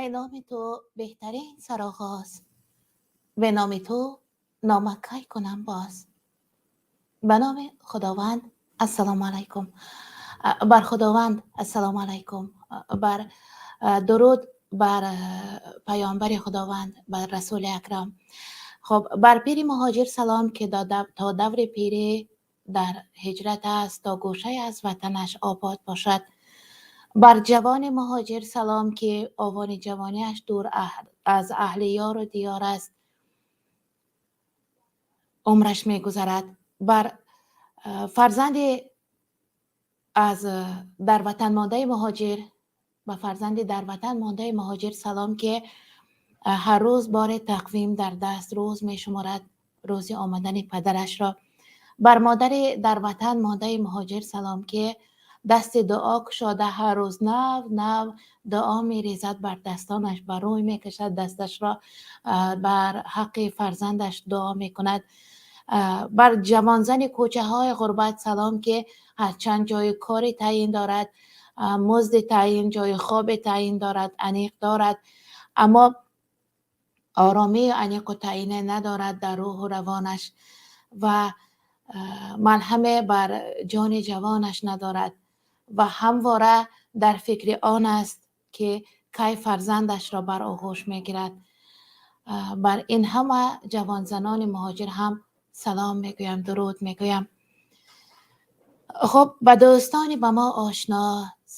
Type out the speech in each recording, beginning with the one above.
Эй номи ту беҳтарин сароғоз, бе номи ту нома кай кунам боз. Ба номи Худованд, ассалому алайкум. Бар Худованд ассалому алайкум. Бар дуруд бар паёмбари Худованд, бар Расули Акрам. Хуб, бар пири муҳоҷир салом, ки то даври пирӣ дар ҳиҷрат аст, то гӯшае аз ватанаш обод бошад. Бар ҷавони муҳоҷир салом, ки овони ҷавониаш дур аз аҳли ёру диёр аст, умраш мегузарад. Бар фарзанди аз дар ватан мондаи муҳоҷир, ба фарзанди дар ватан мондаи муҳоҷир салом, ки ҳар рӯз бори тақвим дар даст рӯз мешуморад, рӯзи омадани падарашро. Бар модари дар ватан мондаи муҳоҷир салом, ки дасти дуо кушода ҳар рӯз нав нав дуо мерезад бар дастонаш, бар рӯй мекашад дасташро, бар ҳаққи фарзандаш дуо мекунад. Бар ҷавонзани кӯчаҳои ғурбат салом, ки ҳарчанд ҷои кори таъйин дорад, музди таъйин, ҷои хоби таъйин дорад, аниқ дорад, аммо оромию аниқу таъйине надорад дар рӯҳу равонаш ва малҳаме бар ҷони ҷавонаш надорад ва ҳамвора дар фикри он аст, ки кай фарзандашро бар оғӯш мегирад. Бар ин ҳама ҷавонзанони муҳоҷир ҳам салом мегӯям, дуруд мегӯям. Хуб, ба дӯстони ба мо ошно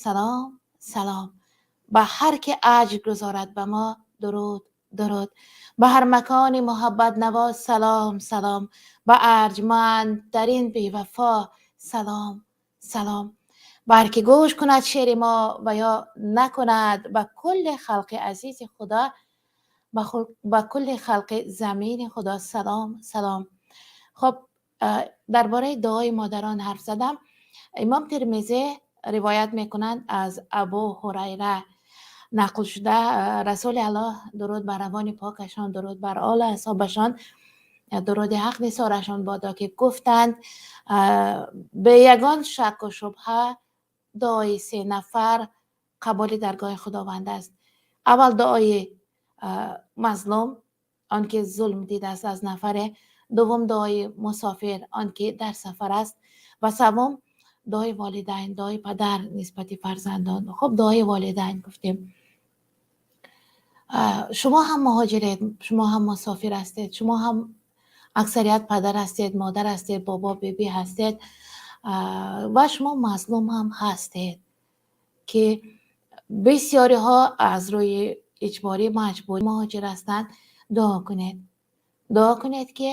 салом, салом. Ба ҳар ки аҷр гузорад ба мо дуруд, дуруд. Ба ҳар макони муҳаббатнавоз салом, салом. Ба арҷмандтарин бевафо салом, салом. Ба ҳар ки гӯш кунад шеъри мо ва ё накунад, ба кулли халқи азизи Худо, ба кулли халқи замини Худо салом, салом. Хуб, дар бораи дуои модарон ҳарф задам. Имом Термизӣ ривоят мекунанд, аз Абу Ҳурайра нақл шуда, Расули Аллоҳ, дуруд бар равони покашон, дуруд бар олу асҳобашон, дуруди ҳақ нисорашон бодо, ки гуфтанд: бе ягон шакку шубҳа дуои се нафар қабули даргоҳи Худованд аст. Аввал дуои мазлум, он ки зулм дидааст аз нафаре, дуввум дуои мусофир, он ки дар сафар аст, ва севум дуои волидайн, дуои падар нисбати фарзандон. Хуб, дуои волидайн гуфтем. Шумо ҳам муҳоҷиред, шумо ҳам мусофир ҳастед, шумо ҳам аксарият падар ҳастед, модар ҳастед, бобо, бибӣ ҳастед ва шумо мазлум ҳам ҳастед, ки бисёриҳо аз рӯи иҷборӣ, маҷбурӣ муҳоҷир ҳастанд. Дуо кунед, дуо кунед, ки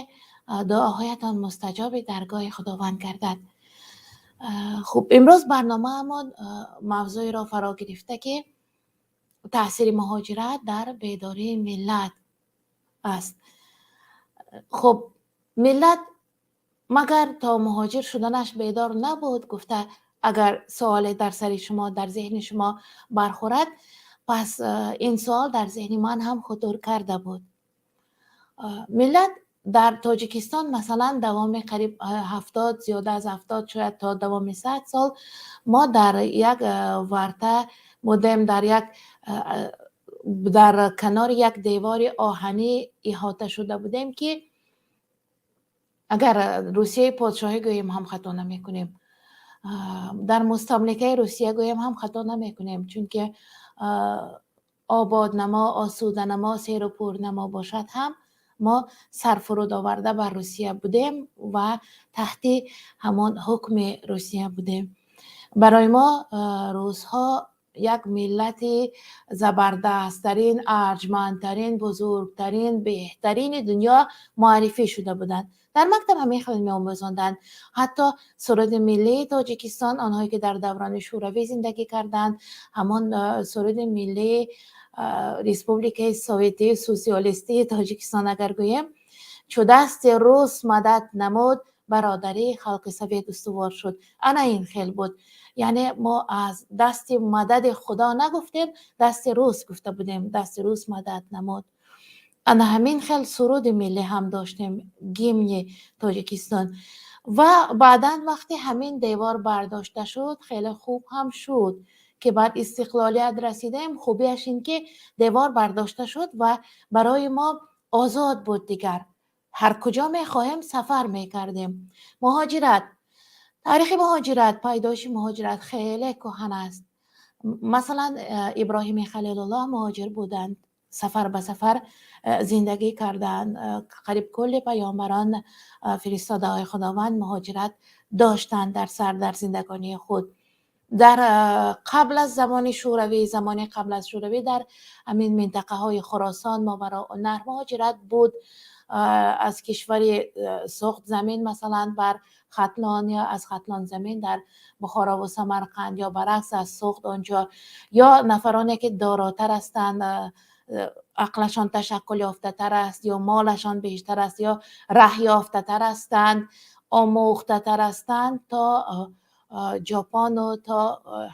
дуоҳоятон мустаҷоби даргоҳи Худованд гардад. Хуб, имрӯз барномаамон мавзӯеро фаро гирифта, ки таъсири муҳоҷират дар бедории миллат аст. Хуб, миллат магар то муҳоҷир шуданаш бедор набуд, гуфта агар суоле дар сари шумо, дар зеҳни шумо бархӯрад, пас ин суол дар зеҳни ман ҳам хутур карда буд. Миллат дар Тоҷикистон, масалан, давоми қариб 70, зиёда аз 70, шояд то давоми 100 сол мо дар як варта будем, дар канори як девори оҳанӣ иҳота шуда будем, ки агар Русияи подшоҳӣ гӯем ҳам хато намекунем, дар мустамликаи Русия гӯем ҳам хато намекунем, чунки ободнамо, осуданамо, серупурнамо бошад ҳам, мо сарфуруд оварда бар Русия будем ва таҳти ҳамон ҳукми Русия будем. Барои мо русҳо як миллати забардасттарин, арҷмандтарин, бузургтарин, беҳтарини дунё муаррифӣ шуда буданд. Дар мактаб ҳамин хел меомӯзонданд. Ҳатто суруди миллии Тоҷикистон, онҳое ки дар даврони Шӯравӣ зиндагӣ карданд, ҳамон суруди миллии Республикаи Советии Социалистии Тоҷикистон агар гӯем, чу дасти рус мадад намуд, бародарии халқи совет устувор шуд. Ана ин хел буд. Яъне мо аз дасти мадади Худо нагуфтем, дасти рус гуфта будем, дасти рус мадад намуд. Ана ҳамин хел суруди миллӣ ҳам доштем, гимни Тоҷикистон. Ва баъдан вақте ҳамин девор бардошта шуд, хеле хуб ҳам шуд, Ки бар истиқлолият расидаем, хубиаш ин ки девор бардошта шуд ва барои мо озод буд. Дигар ҳар куҷо мехоҳем, сафар мекардем. Муҳоҷират, таърихи муҳоҷират, пайдоиши муҳоҷират хеле кӯҳан аст. Масалан, Иброҳими Халилуллоҳ муҳоҷир буданд, сафар ба сафар зиндагӣ карданд. Қариб кулли паёмбарон, фиристодаҳои Худованд муҳоҷират доштанд дар сар, дар зиндагонии худ. Дар қабл аз замони Шӯравӣ, замони қабл аз Шӯравӣ, дар ҳамин минтақаҳои Хуросон, Мовароуннаҳр муҳоҷират буд. Аз кишвари Суғд замин, масалан, бар Хатлон ё аз Хатлон замин дар Бухорову Самарқанд ё баръакс, аз Суғд онҷо, ё нафароне ки доротар ҳастанд, ақлашон ташаккул ёфтатар аст ё молашон бештар аст ё раҳ ёфтатар ҳастанд, омӯхтатар ҳастанд, то Ҷопону то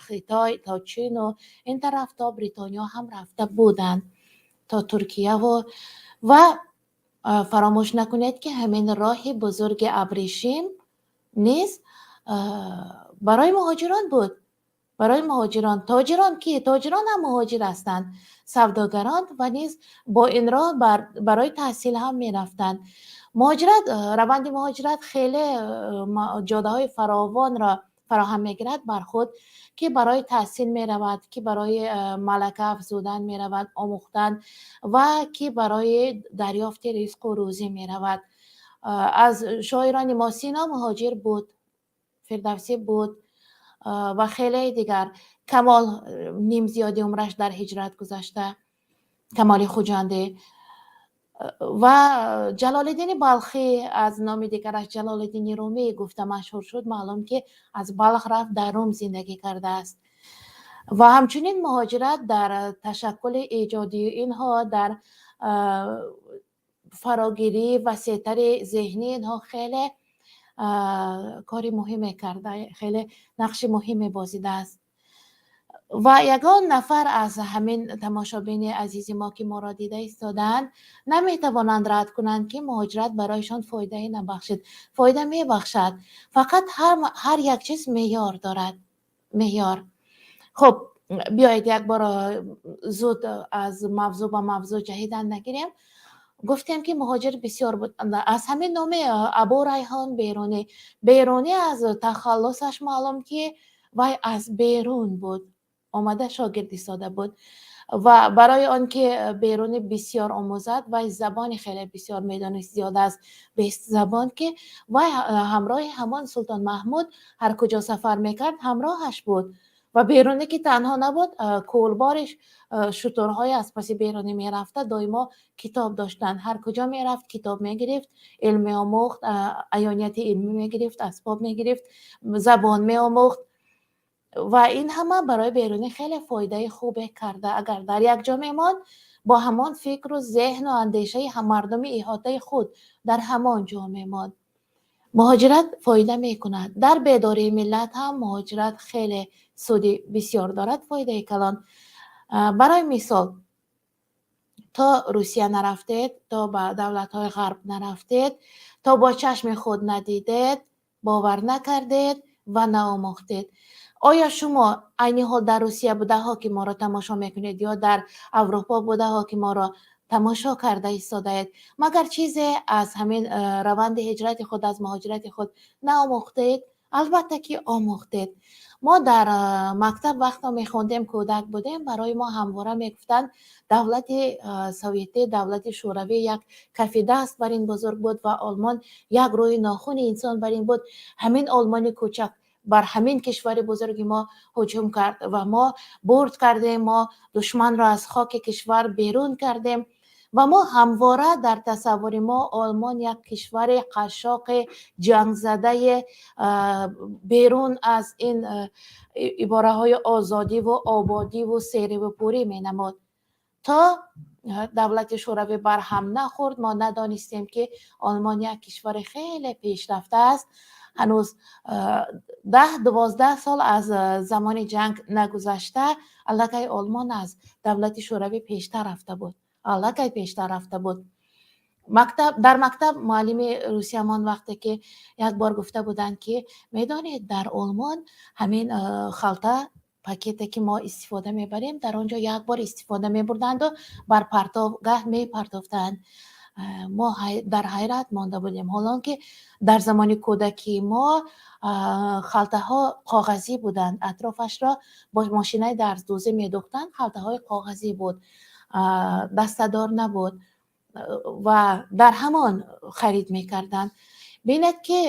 Хитой, то Чину ин тараф, то Бритониё ҳам рафта буданд, то Туркияву. Ва фаромӯш накунед, ки ҳамин роҳи бузурги абрешим низ барои муҳоҷирон буд, барои муҳоҷирон. Тоҷирон, ки тоҷирон ҳам муҳоҷир ҳастанд, савдогарон, ва низ бо ин роҳ барои таҳсил ҳам мерафтанд. Муҳоҷират, раванди муҳоҷират хеле ҷодаҳои фаровонро фароҳам мегирад бар худ, ки барои таҳсил меравад, ки барои малака афзудан меравад, омӯхтан, ва ки барои дарёфти ризқу рӯзӣ меравад. Аз шоирони мо Сино муҳоҷир буд, Фирдавсӣ буд ва хеле дигар. Камол ним зиёди умраш дар ҳиҷрат гузашта, Камоли Хуҷандӣ, ва Ҷалолиддини Балхӣ, аз номи дигараш Ҷалолиддини Румӣ гуфта машҳур шуд, маълум ки аз Балх рафт, дар Рум зиндагӣ кардааст. Ва ҳамчунин муҳоҷират дар ташаккули эҷодии инҳо, дар фарогирӣ васеътари зеҳнии инҳо хеле кори муҳиме карда, хеле нақши муҳиме бозидааст. Ва ягон нафар аз ҳамин тамошобини азизи мо, ки моро дида истодаанд, наметавонанд рад кунанд, ки муҳоҷират барояшон фоидае набахшид. Фоида мебахшад, фақат ҳар як чиз меъёр дорад, меъёр. Хуб, биёед, як бор зуд аз мавзӯъ ба мавзӯъ ҷаҳидан нагирем. Гуфтем, ки муҳоҷир бисёр буд. Аз ҳамин номи Абу Райҳон Берунӣ. Берунӣ аз тахаллусаш маълум, ки вай аз берун буд омада, шогирд истода буд. Ва барои он ки Берунӣ бисёр омӯзад, вай забони хеле бисёр медонист, зиёд аз 20 забон, ки вай ҳамроҳи ҳамон Султон Маҳмуд ҳар куҷо сафар мекард, ҳамроҳаш буд. Ва Берунӣ ки танҳо набуд, кӯлбори шутурҳое аз паси Берунӣ мерафта, доимо китоб доштанд. Ҳар куҷо мерафт, китоб мегирифт, илм меомӯхт, аёнияти илмӣ мегирифт, асбоб мегирифт, забон меомӯхт. Ва ин ҳама барои Берунӣ хеле фоидаи хубе карда. Агар дар як ҷо мемонд, бо ҳамон фикру зеҳну андешаи мардуми иҳотаи худ дар ҳамон ҷо мемонд. Муҳоҷират фоида мекунад. Дар бедории миллат ҳам муҳоҷират хеле суди бисёр дорад, фоидаи калон. Барои мисол, то Русия нарафтед, то ба давлатҳои Ғарб нарафтед, то бо чашми худ надидед, бовар накардед ва наомӯхтед. Оё шумо айни ҳол дар Русия будаҳо, ки моро тамошо мекунед, ё дар Аврупо будаҳо, ки моро тамошо карда истодаед, магар чизе аз ҳамин раванди ҳиҷрати худ, аз муҳоҷирати худ наомӯхтед? Албатта ки омӯхтед. Мо дар мактаб вақто мехондем, кӯдак будем, барои мо ҳамвора мегуфтанд, давлати Советӣ, давлати Шӯравӣ як кафи даст бар ин бузург буд ва Олмон як рӯи нохуни инсон бар ин буд. Ҳамин Олмони кӯчак бар ҳамин кишвари бузурги мо ҳуҷум кард ва мо бурд кардем, мо душманро аз хоки кишвар берун кардем. Ва мо ҳамвора дар тасаввури мо Олмон як кишвари қашшоқи ҷангзадаи берун аз ин ибораҳои озодиву ободиву сериву пурӣ менамуд. То давлати Шӯравӣ барҳам нахӯрд, мо надонистем, ки Олмон як кишвари хеле пешрафта аст. Ҳанӯз 10-12 сол аз замони ҷанг нагузашта, аллакай Олмон аз давлати Шӯравӣ пештар рафта буд, аллакай пештар рафта буд. Мактаб, дар мактаб муаллими русиямон вақте ки як бор гуфта буданд, ки медонед, дар Олмон ҳамин халта Пакете, ки мо истифода мебарем, дар он ҷо як бор истифода мебурданду бар партовгаҳ мепартофтанд. Мо дар ҳайрат монда будем, ҳолон ки дар замони кӯдакии мо халтаҳо коғазӣ буданд, атрофашро бо мошинаи дарздӯзӣ медӯхтанд, халтаҳои коғазӣ буд, дастадор набуд ва дар ҳамон харид мекарданд. Бинед, ки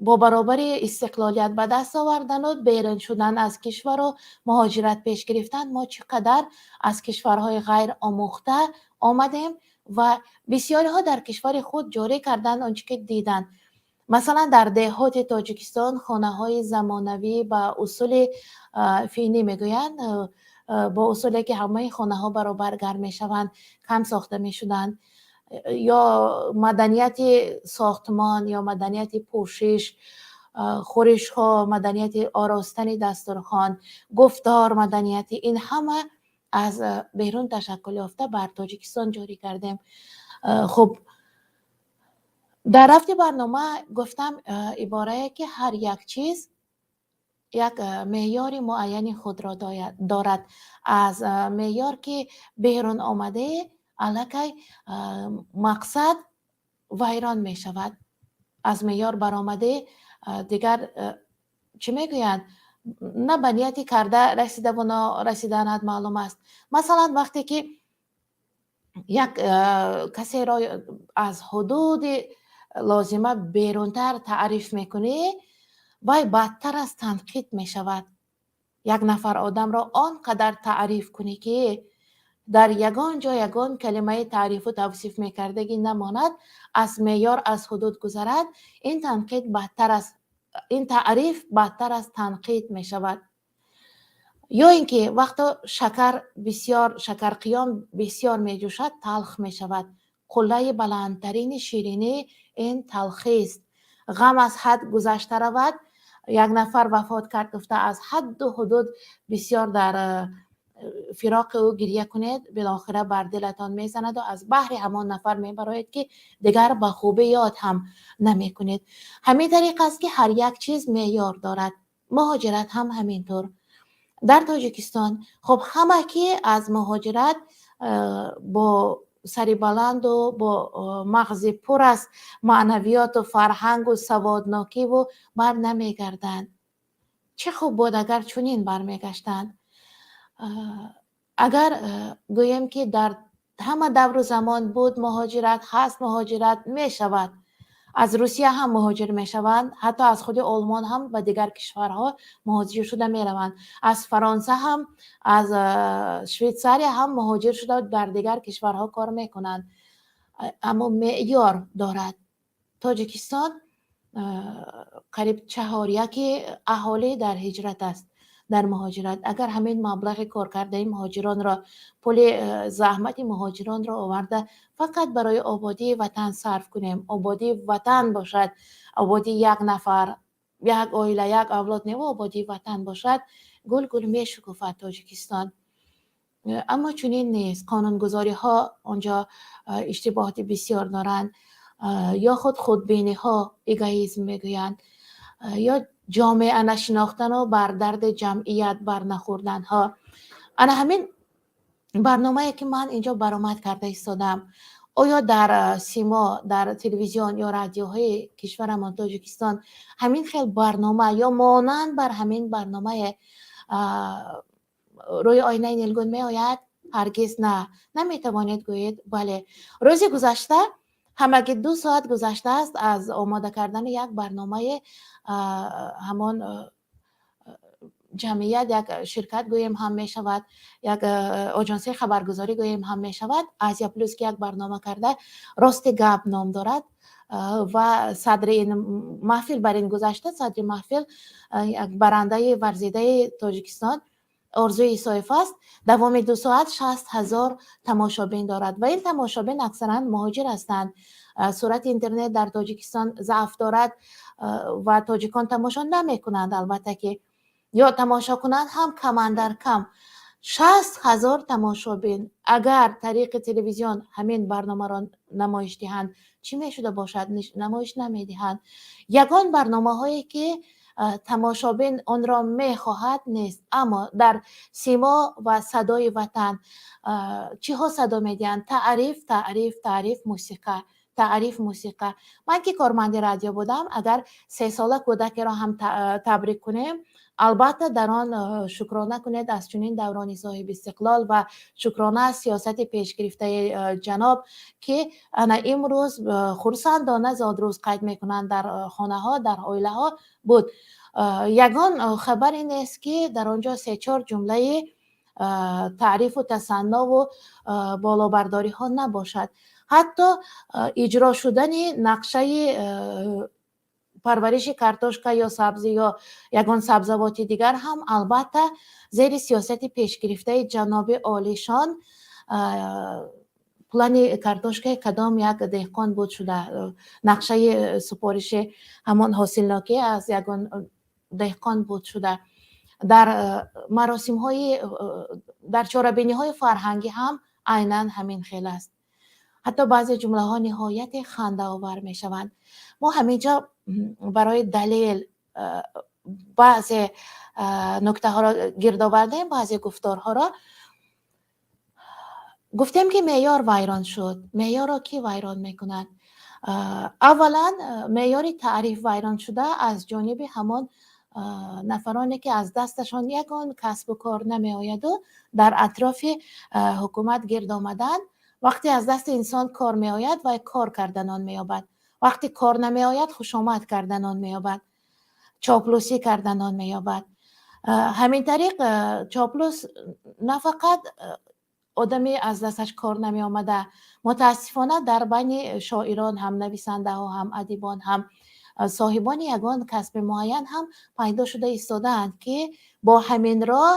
бо баробари истиқлолият ба даст овардану берун шудан аз кишвару муҳоҷират пеш гирифтан, мо чӣ қадар аз кишварҳои ғайр омӯхта омадем ва бисёриҳо дар кишвари худ ҷорӣ карданд он чӣ ки диданд. Масалан, дар деҳоти Тоҷикистон хонаҳои замонавӣ ба усули финӣ мегӯянд, бо усуле ки ҳамаи хонаҳо баробар гарм мешаванд, кам сохта мешуданд, ё маданияти сохтмон, ё маданияти пӯшиш, хӯришҳо, маданияти оростани дастурхон, гуфтор, маданияти ин ҳама аз берун ташаккул ёфта бар Тоҷикистон ҷорӣ кардем. Хуб, дар рафти барнома гуфтам иборае, ки ҳар як чиз як меъёри муайяни худро дорад. Аз меъёр ки берун омадае, аллакай мақсад вайрон мешавад. Аз меъёр баромадае, дигар чӣ мегӯянд, на ба нияти карда расидаву норасиданат маълум аст. Масалан, вақте ки як касеро аз ҳудуди лозима берунтар таъриф мекунӣ, вай бадтар аз танқид мешавад. Як нафар одамро он қадар таъриф кунӣ, ки дар ягон ҷо ягон калимаи таърифу тавсиф мекардагӣ намонад, аз меъёр, аз ҳудуд гузарад, ин танқид бадтар аз ин таъриф бадтар аз танқид мешавад. Ё ин ки вақто шакар бисёр, шакарқиём бисёр меҷӯшад, талх мешавад. Қуллаи баландтарини ширинӣ ин талхист. Ғам аз ҳад гузашта равад, як нафар вафот кард гуфта, аз ҳадду ҳудуд бисёр дар фироқи ӯ гиря кунед, билохира бар дилатон мезанаду аз баҳри ҳамон нафар мебароед, ки дигар ба хубӣ ёд ҳам намекунед. Ҳамин тариқ аст, ки ҳар як чиз меъёр дорад. Муҳоҷират ҳам ҳамин тур. Дар Тоҷикистон, хуб, ҳама ки аз муҳоҷират бо сари баланду бо мағзи пур аз маънавиёту фарҳангу саводнокиву бар намегарданд. Чӣ хуб буд, агар чунин бармегаштанд. Агар гӯем, ки дар ҳама давру замон буд муҳоҷират, ҳаст муҳоҷират, мешавад. Аз Русия ҳам муҳоҷир мешаванд, ҳатто аз худи Олмон ҳам ба дигар кишварҳо муҳоҷир шуда мераванд, аз Фаронса ҳам, аз Швейтсария ҳам муҳоҷир шуда дар дигар кишварҳо кор мекунанд, аммо меъёр дорад. Тоҷикистон қариб чаҳоряки аҳолӣ дар ҳиҷрат аст, дар муҳоҷират. Агар ҳамин маблағи коркардаи муҳоҷиронро, пули заҳмати муҳоҷиронро оварда фақат барои ободии ватан сарф кунем, ободии ватан бошад, ободии як нафар, як оила, як авлод неву ободии ватан бошад, гул гул мешукуфад Тоҷикистон. Аммо чунин нест. Қонунгузориҳо онҷо иштибоҳоти бисёр доранд, ё худ худбиниҳо, эгоизм мегӯянд, ё ҷомеа нашинохтану бар дарди ҷамъият барнахӯрданҳо. Ана ҳамин барномае, ки ман инҷо баромад карда истодам, оё дар симо, дар телевизион ё радиоҳои кишварамон Тоҷикистон ҳамин хел барнома ё монанд бар ҳамин барномае рӯи оинаи нилгун меояд? Ҳаргиз на, наметавонед гӯед. Бале, рӯзи гузашта ҳамагӣ 2 соат гузаштааст аз омода кардани як барномаи ҳамон ҷамъият, як ширкат гӯем ҳам мешавад, як оҷонсии хабаргузорӣ гӯем ҳам мешавад, Азия Плюс, ки як барнома карда, «Рости гап» ном дорад ва садри ин маҳфил бар ин гузашта, садри маҳфил як барандаи варзидаи Тоҷикистон Орзуи Исоев аст. Давоми 2 соат 60 000 тамошобин дорад ва ин тамошобин аксаран муҳоҷир ҳастанд. Суръати интернет дар Тоҷикистон заъф дорад ва тоҷикон тамошо намекунанд, албатта ки, ё тамошо кунанд ҳам камандар кам. 60 000 тамошобин агар тариқи телевизион ҳамин барномаро намоиш диҳанд, чӣ мешуда бошад? Намоиш намедиҳанд. Ягон барномаҳое ки Тамошобин онро мехоҳад, нест. Аммо дар Симо ва Садои Ватан чиҳо садо медиҳанд? Таъриф, таъриф, таъриф, мусиқа, таъриф, мусиқа. Ман ки корманди радио будам, агар 3сола кӯдакеро ҳам табрик кунем, албатта, дар он шукрона кунед аз чунин даврони соҳиби истиқлол ва шукрона аз сиёсати пешгирифтаи ҷаноб, ки ана имрӯз хурсандона зодрӯз қайд мекунанд дар хонаҳо, дар оилаҳо буд. Ягон хабаре нест, ки дар он ҷо се-чор ҷумлаи таърифу тасаннову болобардориҳо набошад. Ҳатто иҷро шудани нақшаи парвариши картошка ё сабзӣ ё ягон сабзавоти дигар ҳам, албатта, зери сиёсати пешгирифтаи ҷаноби олишон плани картошкаи кадом як деҳқон буд шуда, нақшаи супориши ҳамон ҳосилнокӣ аз ягон деҳқон буд шуда. Дар маросимҳои, дар чорабиниҳои фарҳангӣ ҳам айнан ҳамин хел аст. Ҳатто баъзе ҷумлаҳо ниҳояте хандаовар мешаванд. Мо ҳамин ҷо барои далел баъзе нуктаҳоро гирд овардем, баъзе гуфторҳоро гуфтем, ки меъёр вайрон шуд. Меъёрро кӣ вайрон мекунад? Аввалан, меъёри таъриф вайрон шуда аз ҷониби ҳамон нафароне, ки аз дасташон ягон касбу кор намеояду дар атрофи ҳукумат гирд омаданд. Вақте аз дасти инсон кор меояд, вай кор карданон меёбад, вақте кор намеояд, хушомад карданон меёбад, чоплусӣ карданон меёбад. Ҳамин тариқ, чоплус на фақат одаме аз дасташ кор намеомада, мутаассифона, дар байни шоирон ҳам, нависандаҳо ҳам, адибон ҳам, соҳибони ягон касби муайян ҳам пайдо шуда истодаанд, ки бо ҳамин роҳ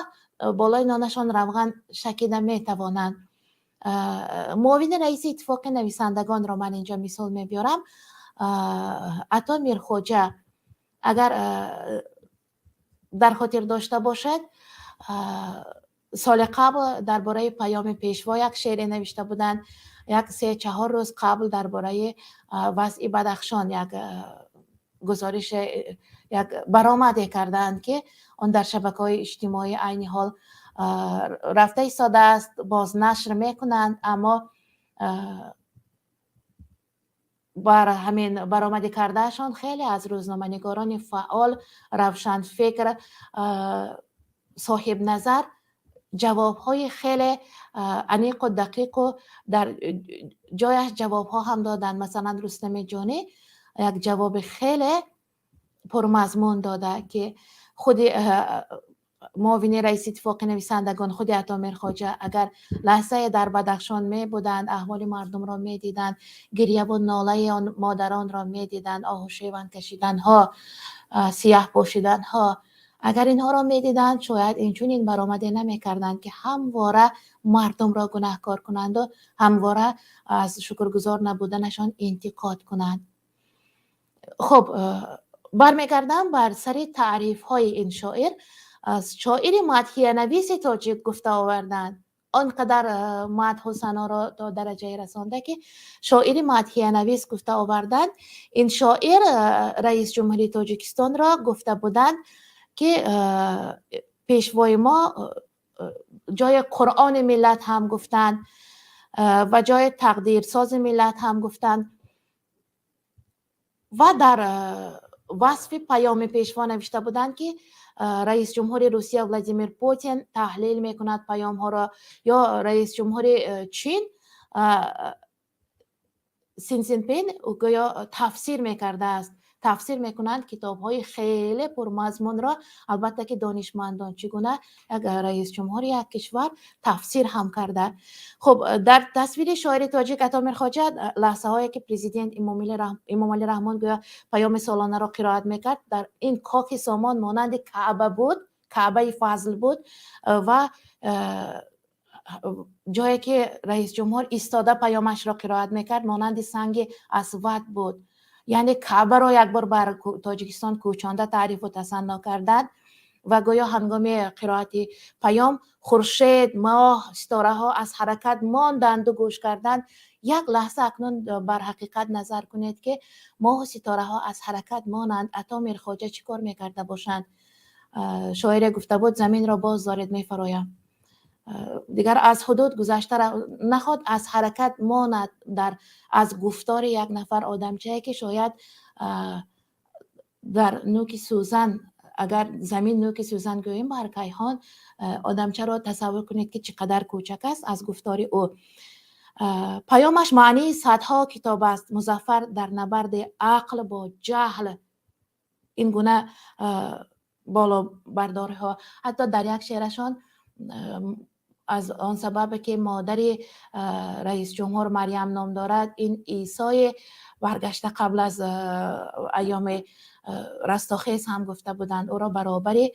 болои нонашон равған шакида метавонанд. Муовини раиси Иттифоқи нависандагонро ман инҷо мисол мебиёрам, Ато Мирхоҷа. Агар дар хотир дошта бошад, соли қабл дар бораи паёми Пешво як шеъре навишта буданд, як 3-4 рӯз қабл дар бораи вазъи Бадахшон як гузориш, як баромаде кардаанд, ки он дар шабакаҳои иҷтимоӣ айни ҳол рафта истодааст, боз нашр мекунанд. Аммо бар ҳамин баромадӣ кардаашон хеле аз рӯзноманигорони фаъол, равшанфикр, соҳибназар ҷавобҳои хеле аниқу дақиқу дар ҷояш ҷавобҳо ҳам доданд. Масалан, Рустами Ҷонӣ як ҷавоби хеле пурмазмун дода, ки худи муовини раиси Иттифоқи нависандагон, худи Ато Мирхоҷа агар лаҳзае дар Бадахшон мебуданд, аҳволи мардумро медиданд, гирьяву нолаи он модаронро медиданд, оҳу шеван кашиданҳо, сияҳ пӯшиданҳо, агар инҳоро медиданд, шояд инчунин баромаде намекарданд, ки ҳамвора мардумро гунаҳкор кунанду ҳамвора аз шукргузор набуданашон интиқод кунанд. Хуб, бармегардам бар сари таърифҳои ин шоир. Аз шоири мадҳиянависи тоҷик гуфта оварданд, он қадар мадҳу саноро то дараҷае расонда, ки шоири мадҳиянавис гуфта оварданд. Ин шоир раис ҷумҳури Тоҷикистонро гуфта буданд, ки пешвои мо ҷои Қуръони миллат ҳам гуфтанд ва ҷои тақдирсози миллат ҳам гуфтанд ва дар васфи паёми Пешво навишта буданд, ки раис ҷумҳури Русия Владимир Путин таҳлил мекунад паёмҳоро ё раис ҷумҳури Чин Син Цзинпин гӯё тафсир мекардааст. Тафсир мекунанд китобҳои хеле пурмазмунро, албатта, ки донишмандон. Чӣ гуна як раисҷумҳури як кишвар тафсир ҳам карда? Хуб, дар тасвири шоири тоҷик Ато Мирхоҷа, лаҳзаҳое ки президент Эмомалӣ Раҳмон гӯё паёми солонаро қироат мекард, дар ин Кохи Сомон монанди Каъба буд, Каъбаи фазл буд ва ҷое ки раисҷумҳур истода паёмашро қироат мекард, монанди санги асвад буд. Яъне Каъбаро як бор бар Тоҷикистон кӯчонда, таърифу тасанно карданд. Ва гӯё ҳангоми қироати паём хуршед, моҳ, ситораҳо аз ҳаракат монданду гӯш карданд. Як лаҳза акнун бар ҳақиқат назар кунед, ки моҳу ситораҳо аз ҳаракат монанд, Ато Мирхоҷа чӣ кор мекарда бошанд? Шоире гуфта буд: «Заминро боз доред, мефароям». Дигар аз ҳудуд гузашта наход, аз ҳаракат монад дар аз гуфтори як нафар одамчае, ки шояд дар нӯки сӯзан, агар замин нӯки сӯзан гӯем бар кайҳон, одамчаро тасаввур кунед, ки чӣ қадар кӯчак аст аз гуфтори ӯ. Паёмаш маънии садҳо китоб аст. Музаффар дар набарди ақл бо ҷаҳл. Ин гуна болобардориҳо, ҳатто дар як шеърашон аз он сабабе ки модари раисҷумҳур Марьям ном дорад, ин Исои баргашта қабл аз айёми растохез ҳам гуфта буданд, ӯро баробари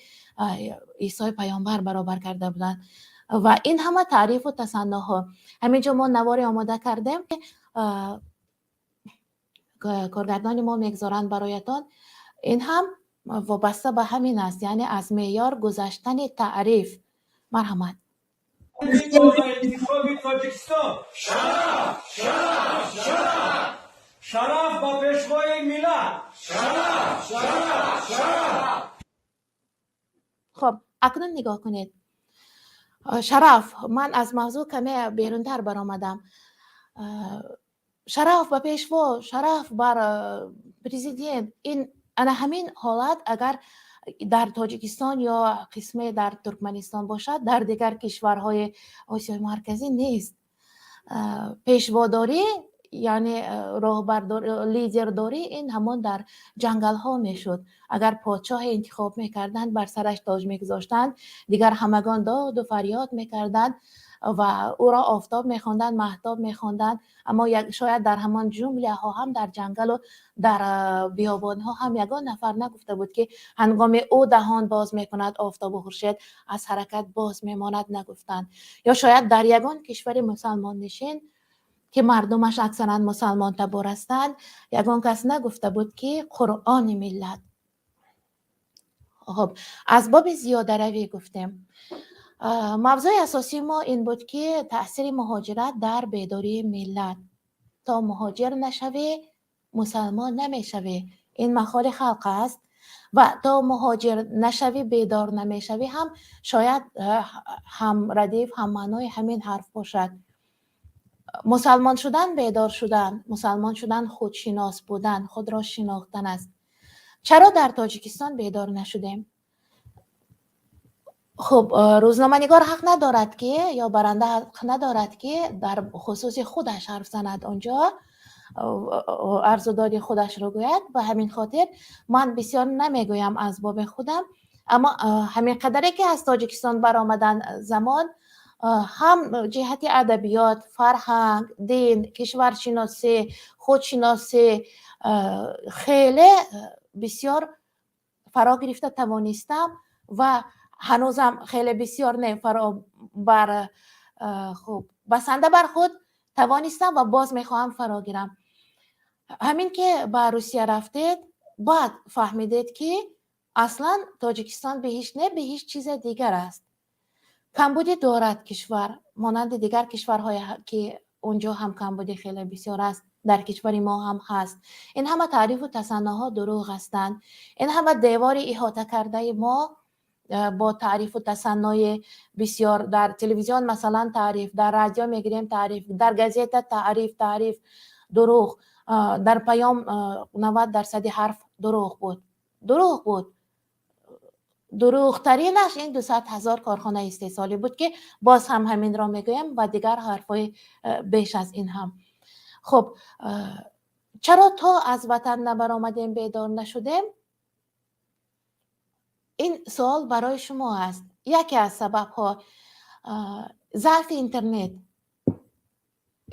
Исои паёмбар баробар карда буданд. Ва ин ҳама таърифу тасанноҳо. Ҳамин ҷо мо наворе омода кардем, коргардони мо мегузоранд бароятон. Ин ҳам вобаста ба ҳамин аст, яъне аз меъёр гузаштани таъриф. Марҳамат. Интихоби Тоҷикистон, шараф, шараф, шараф, шараф ба пешвои миллат, шараф, шараф, шараф. Хоб, акнун нигоҳ кунед. Шараф, ман аз мавзӯъ каме берунтар баромадам. Шараф ба пешво, шараф бар президент. Ин ана ҳамин ҳолат агар дар Тоҷикистон ё қисме дар Туркманистон бошад, дар дигар кишварҳои Осиёи Марказӣ нест. Пешводорӣ, яъне роҳбардорӣ, лидердорӣ, ин ҳамон дар ҷангалҳо мешуд. Агар подшоҳе интихоб мекарданд, бар сараш тоҷ мегузоштанд, дигар ҳамагон доду фарёд мекарданд ва ӯро офтоб мехонданд, маҳтоб мехонданд. Аммо шояд дар ҳамон ҷунглияҳо ҳам, дар ҷангалу дар биёбонҳо ҳам ягон нафар нагуфта буд, ки ҳангоми ӯ даҳон боз мекунад, офтобу хуршед аз ҳаракат боз мемонад, нагуфтанд. Ё шояд дар ягон кишвари мусалмоннишин, ки мардумаш аксаран мусалмонтабор ҳастанд, ягон кас нагуфта буд, ки Қуръони миллат. Хоб, аз боби зиёдаравӣ гуфтем. Мавзӯи асосии мо ин буд, ки таъсири муҳоҷират дар бедории миллат. То муҳоҷир нашавӣ, мусалмон намешавӣ, ин мақоли халқ аст. Ва то муҳоҷир нашавӣ, бедор намешавӣ ҳам шояд ҳам радиф, ҳам маънои ҳамин ҳарф бошад. Мусалмон шудан бедор шудан, мусалмон шудан худшинос будан, худро шинохтан аст. Чаро дар Тоҷикистон бедор нашудем? Хуб, рӯзноманигор ҳақ надорад, ки ё баранда ҳақ надорад, ки дар хусуси худаш ҳарф занад, онҷо арзу доди худашро гӯяд. Ба ҳамин хотир ман бисёр намегӯям аз боби худам, аммо ҳамин қадаре ки аз Тоҷикистон баромадан замон, ҳам ҷиҳати адабиёт, фарҳанг, дин, кишваршиносӣ, худшиносӣ хеле бисёр фаро гирифта тавонистам ва ҳанӯзам хеле бисёр не, фаро бар хуб басанда бар худ тавонистам ва боз мехоҳам фаро гирам. Ҳамин ки ба Русия рафтед, баъд фаҳмидед, ки аслан Тоҷикистон биҳишт не, биҳишт чизе дигар аст. Камбудӣ дорад кишвар, монанди дигар кишварҳое, ки унҷо ҳам камбудӣ хеле бисёр аст, дар кишвари мо ҳам ҳаст. Ин ҳама таърифу тасанноҳо дурӯғ ҳастанд. Ин ҳама девори иҳота кардаи мо бо таърифу тасаннои бисёр, дар телевизион масалан таъриф, дар радио мегирем таъриф, дар газета таъриф, таъриф, дурӯғ. Дар паём 90 дарсади ҳарф дурӯғ буд, дурӯғ буд. Дурӯғтаринаш ин 200 000 корхонаи истеҳсолӣ буд, ки боз ҳам ҳаминро мегӯям ва дигар ҳарфҳои беш аз ин ҳам. Хуб, чаро то аз ватан набаромадем, бедор нашудем? Ин суол барои шумо аст. Яке аз сабабҳо заъфи интернет.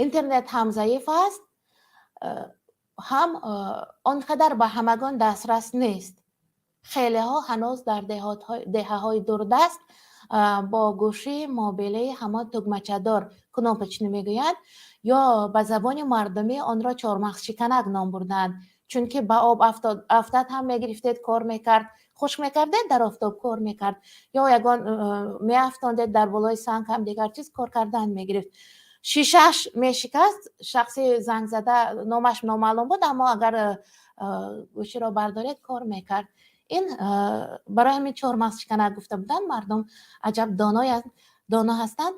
Интернет ҳам заиф аст, ҳам он қадар ба ҳамагон дастрас нест. Хелеҳо ҳанӯз дар деҳаҳои дурдаст бо гӯшии мобилии ҳамон тугмачадор, кнопочный мегӯянд, ё ба забони мардумӣ онро чормағзшиканак ном бурдаанд, чунки ба об афтад ҳам мегирифтед, кор мекард. Хушк мекардед, дар офтоб кор мекард, ё ягон меафтондед дар болои санг ҳам, дигар чиз кор кардан мегирифт. Шишааш мешикаст, шахси зангзада номаш номаълум буд, аммо агар гӯширо бардоред, кор мекард. Ин барои ҳамин чормағзшиканак гуфта буданд. Мардум аҷаб доно ҳастанд.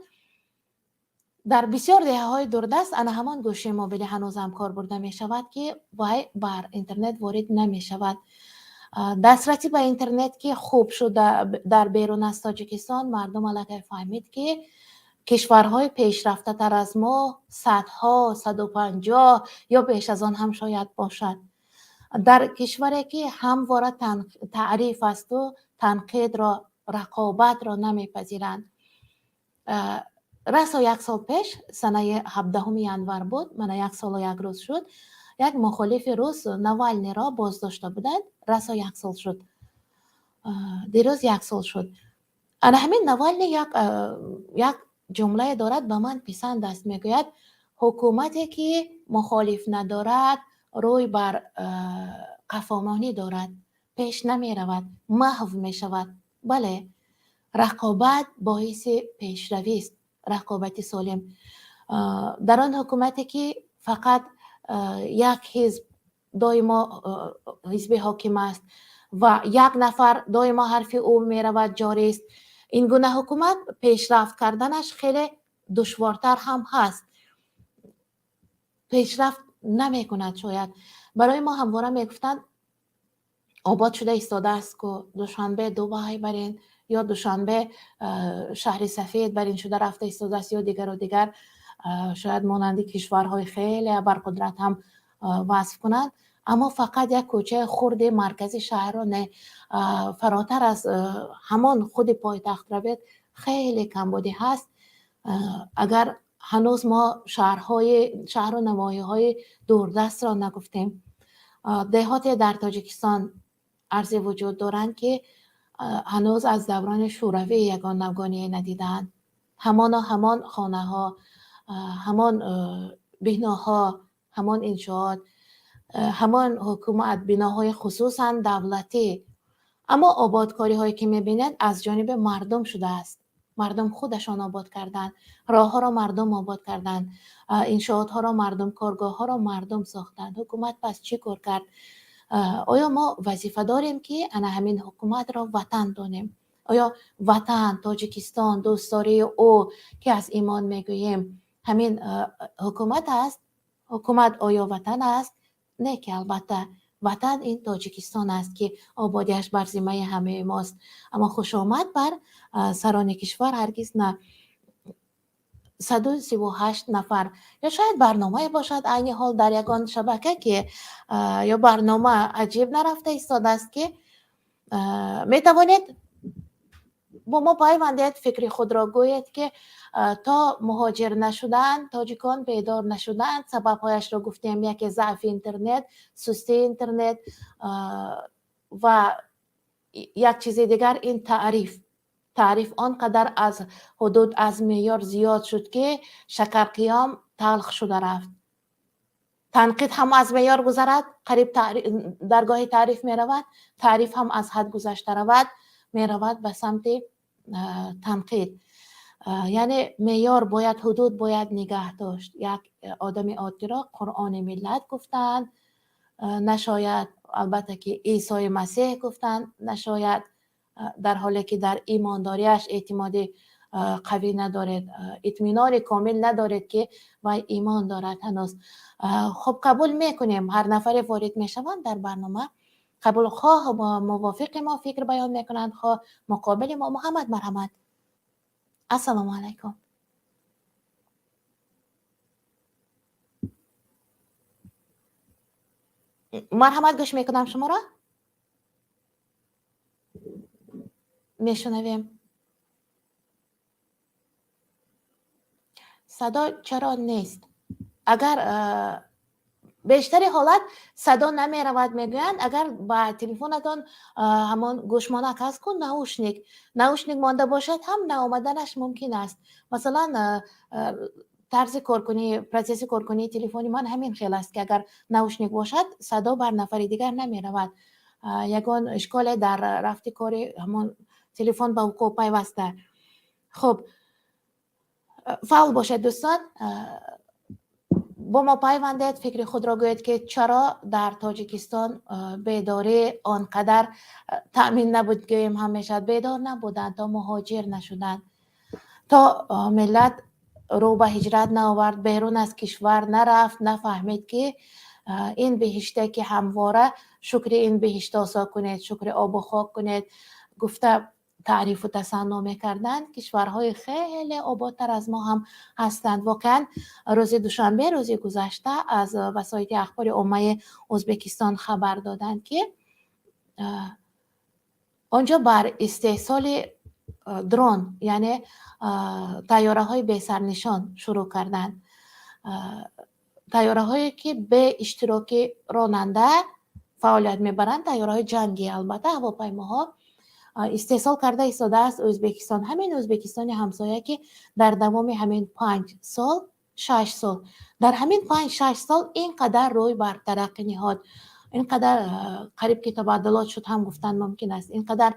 Дар бисёр деҳаҳои дурдаст ана ҳамон гӯшии мобилӣ ҳанӯзам кор бурда мешавад, ки вай бар интернет ворид намешавад. Дастрасӣ ба интернет ки хуб шуд дар берун аз Тоҷикистон, мардум аллакай фаҳмид, ки кишварҳои пешрафтатар аз мо садҳо, 150 ё беш аз он ҳам шояд бошад. Дар кишваре ки ҳамвора таъриф асту танқидро, рақобатро намепазиранд. Расо як сол пеш, санаи 17 январ буд, мана як солу як рӯз шуд, як мухолифи рус Навалниро боздошта буданд. Расо як сол шуд, дирӯз як сол шуд. Ана ҳамин Навални як ҷумлае дорад, ба ман писанд аст. Мегӯяд: «Ҳукумате ки мухолиф надорад, рӯй бар қафомонӣ дорад, пеш намеравад, маҳв мешавад». Бале, рақобат боиси пешравист, рақобати солим. Дар он ҳукумате ки фақат як ҳизб доимо ҳизби ҳоким аст ва як нафар доимо ҳарфи ӯ меравад, ҷорист, ин гуна ҳукумат пешрафт карданаш хеле душвортар ҳам ҳаст, пешрафт намекунад. Шояд барои мо ҳамвора мегуфтанд, обод шуда истодааст ку Душанбе, Дубай барин, ё Душанбе шаҳри сафед барин шуда рафта истодааст, ё дигару дигар, шояд монанди кишварҳои хеле абарқудрат ҳам васф кунанд. Аммо фақат як кӯчаи хурди маркази шаҳрро не, фаротар аз ҳамон худи пойтахт равед, хеле камбудӣ ҳаст. Агар ҳанӯз мо шаҳрҳои шаҳру навоҳиҳои дурдастро нагуфтем, деҳоте дар Тоҷикистон арзи вуҷуд доранд, ки ҳанӯз аз даврони шӯравӣ ягон навгоние надидаанд. Ҳамоно ҳамон хонаҳо, ҳамон биноҳо, ҳамон иншоот, ҳамон ҳукумат, биноҳои хусусан давлатӣ. Аммо ободкориҳое ки мебинед, аз ҷониби мардум шудааст. Мардум худашон обод карданд, роҳҳоро мардум обод карданд, иншоотҳоро мардум, коргоҳҳоро мардум сохтанд. Ҳукумат пас чӣ кор кард? Оё мо вазифа дорем, ки ана ҳамин ҳукуматро ватан донем? Оё ватан, Тоҷикистон, дӯстдории ӯ, ки аз имон мегӯем, ҳамин ҳукумат аст? Ҳукумат оё ватан аст? Не, ки албатта ватан ин Тоҷикистон аст, ки ободиаш бар зиммаи ҳамаи мост. Аммо хушомад бар сарони кишвар ҳаргиз на. 138 нафар, ё шояд барномае бошад айни ҳол дар ягон шабака, ки ё барнома аҷиб нарафта истодааст, ки метавонед бо мо пайвандед, фикри худро гӯед, ки то муҳоҷир нашуданд, тоҷикон бедор нашуданд. Сабабҳояшро гуфтем: яке заъфи интернет, сустии интернет ва як чизи дигар ин таъриф. Таъриф он қадар аз ҳудуд, аз меъёр зиёд шуд, ки шакарқиём талх шуда рафт. Танқид ҳам аз меъёр гузарад, қариб даргоҳи таъриф меравад. Таъриф ҳам аз ҳад гузашта равад, меравад ба самти танқид. Яъне меъёр бояд, ҳудуд бояд нигаҳ дошт. Як одами оддиро Қуръони миллат гуфтанд нашояд, албатта ки Исои Масеҳ гуфтанд нашояд, дар ҳоле ки дар имондориаш эътимоди қавӣ надоред, итминони комил надоред, ки вай имон дорад ҳанӯз. Хуб, қабул мекунем, ҳар нафаре ворид мешаванд дар барнома, қабул, хоҳ мувофиқи мо фикр баён мекунанд, хоҳ муқобили мо. Муҳаммад, марҳамат, ассалому алайкум. Марҳамат, гӯш мекунам шуморо, мешунавем. Садо чаро нест? Агар бештари ҳолат садо намеравад, мегӯянд, агар ба телефонатон ҳамон гӯшмонак ҳаст ку, наушник, наушник монда бошад ҳам наомаданаш мумкин аст. Масалан, тарзи коркунӣ, процесси коркунии телефони ман ҳамин хел аст, ки агар наушник бошад, садо бар нафари дигар намеравад. Ягон ишколе дар рафти кори ҳамон телефон ба вуқӯъ пайваста. Хуб, фаъол бошед, дӯстон, бо мо пайвандед, фикри худро гӯед, ки чаро дар Тоҷикистон бедорӣ он қадар таъмин набуд, гӯем ҳам мешавад, бедор набуданд, то муҳоҷир нашуданд, то миллат рӯ ба ҳиҷрат наовард, берун аз кишвар нарафт, нафаҳмид, ки ин биҳиште, ки ҳамвора шукри ин биҳиштосо кунед, шукри обу хок кунед гуфта таърифу тасанно мекарданд, кишварҳои хеле ободтар аз мо ҳам ҳастанд. Воқеан, рӯзи душанбе, рӯзи гузашта, аз васоити ахбори оммаи Ӯзбекистон хабар доданд, ки он ҷо бар истеҳсоли дрон, яъне тайёраҳои бесарнишон шурӯъ карданд, тайёраҳое ки бе иштироки ронанда фаъолият мебаранд, тайёраҳои ҷангӣ, албатта, ҳавопаймоҳо истеҳсол карда истодааст Ӯзбекистон, ҳамин Ӯзбекистони ҳамсоя, ки дар давоми ҳамин 5 сол, 6 сол, дар ҳамин 5-6 сол ин қадар рӯй бар тараққӣ ниҳод, ин қадар қариб ки табаддулот шуд ҳам гуфтан мумкин аст, ин қадар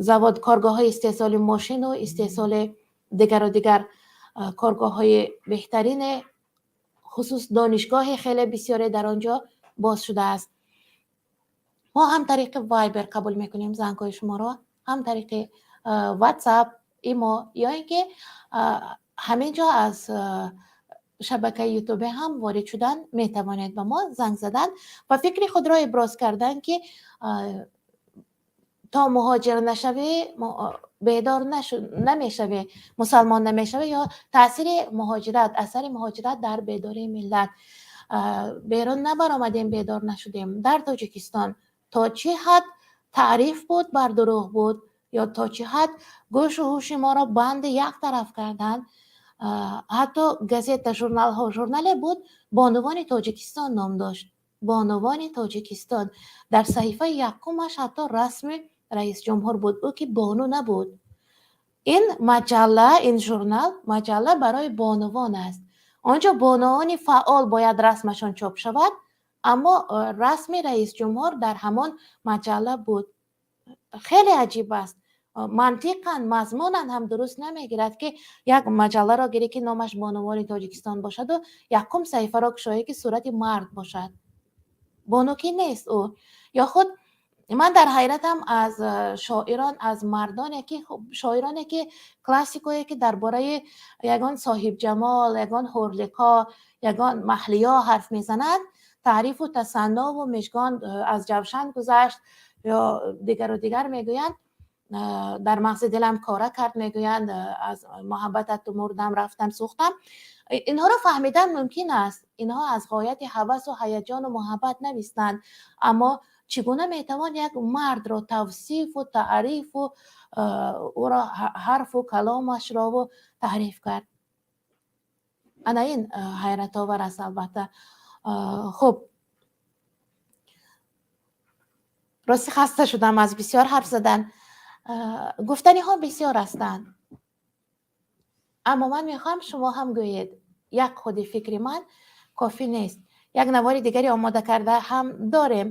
завод, коргоҳҳои истеҳсоли мошину истеҳсоли дигару дигар коргоҳҳои беҳтарине, хусус донишгоҳи хеле бисёре дар он ҷо боз шудааст. Мо ҳам тариқи Вайбер қабул мекунем зангҳои шуморо, ҳам тариқи Ватсап, Имо ё ин ки ҳамин ҷо аз шабакаи Ютубе ҳам ворид шудан метавонед, ба мо занг задан ва фикри худро иброз кардан, ки то муҳоҷир нашавӣ, бедор намешавӣ, мусалмон намешавӣ, ё таъсири муҳоҷират, асари муҳоҷират дар бедории миллат. Берун набаромадем, бедор нашудем. Дар Тоҷикистон то чӣ ҳад таъриф буд, бар дурӯғ буд, ё то чӣ ҳад гӯшу ҳуши моро банди як тараф карданд. Ҳатто газета, журналҳо, журнале буд, «Бонувони Тоҷикистон» ном дошт, «Бонувони Тоҷикистон», дар саҳифаи якумаш ҳатто расми раисҷумҳур буд, ӯ ки бону набуд. Ин маҷалла, ин журнал, маҷалла барои бонувон аст, он ҷо бонувони фаъол бояд расмашон чоп шавад, аммо расми раисҷумҳур дар ҳамон маҷалла буд. Хеле аҷиб аст, мантиқан, мазмунан ҳам дуруст намегирад, ки як маҷалларо гирӣ, ки номаш «Бонувони Тоҷикистон» бошаду якум саҳифаро кушоӣ, ки сурати мард бошад, бону ки нест ӯ. Ё худ ман дар ҳайратам аз шоирон, аз мардоне ки, шоироне ки, классикое ки дар бораи ягон соҳибҷамол, ягон ҳурлиқо, ягон маҳлиё ҳарф мезананд, таърифу тасаннову мижгон аз ҷавшан гузашт ё дигару дигар мегӯянд, дар мағзи дилам кора кард мегӯянд, аз муҳаббатат ту мурдам, рафтам, сӯхтам. Инҳоро фаҳмидан мумкин аст, инҳо аз ғояти ҳавасу ҳаяҷону муҳаббат навистанд, аммо чӣ гуна метавон як мардро тавсифу таърифу ӯро, ҳарфу каломашрову таъриф кард? Ана ин ҳайратовар аст, албатта. Хуб, рости, хаста шудам аз бисёр ҳарф задан. Гуфтаниҳо бисёр ҳастанд, аммо ман мехоҳам шумо ҳам гӯед, як худи фикри ман кофӣ нест. Як навори дигаре омода карда ҳам дорем.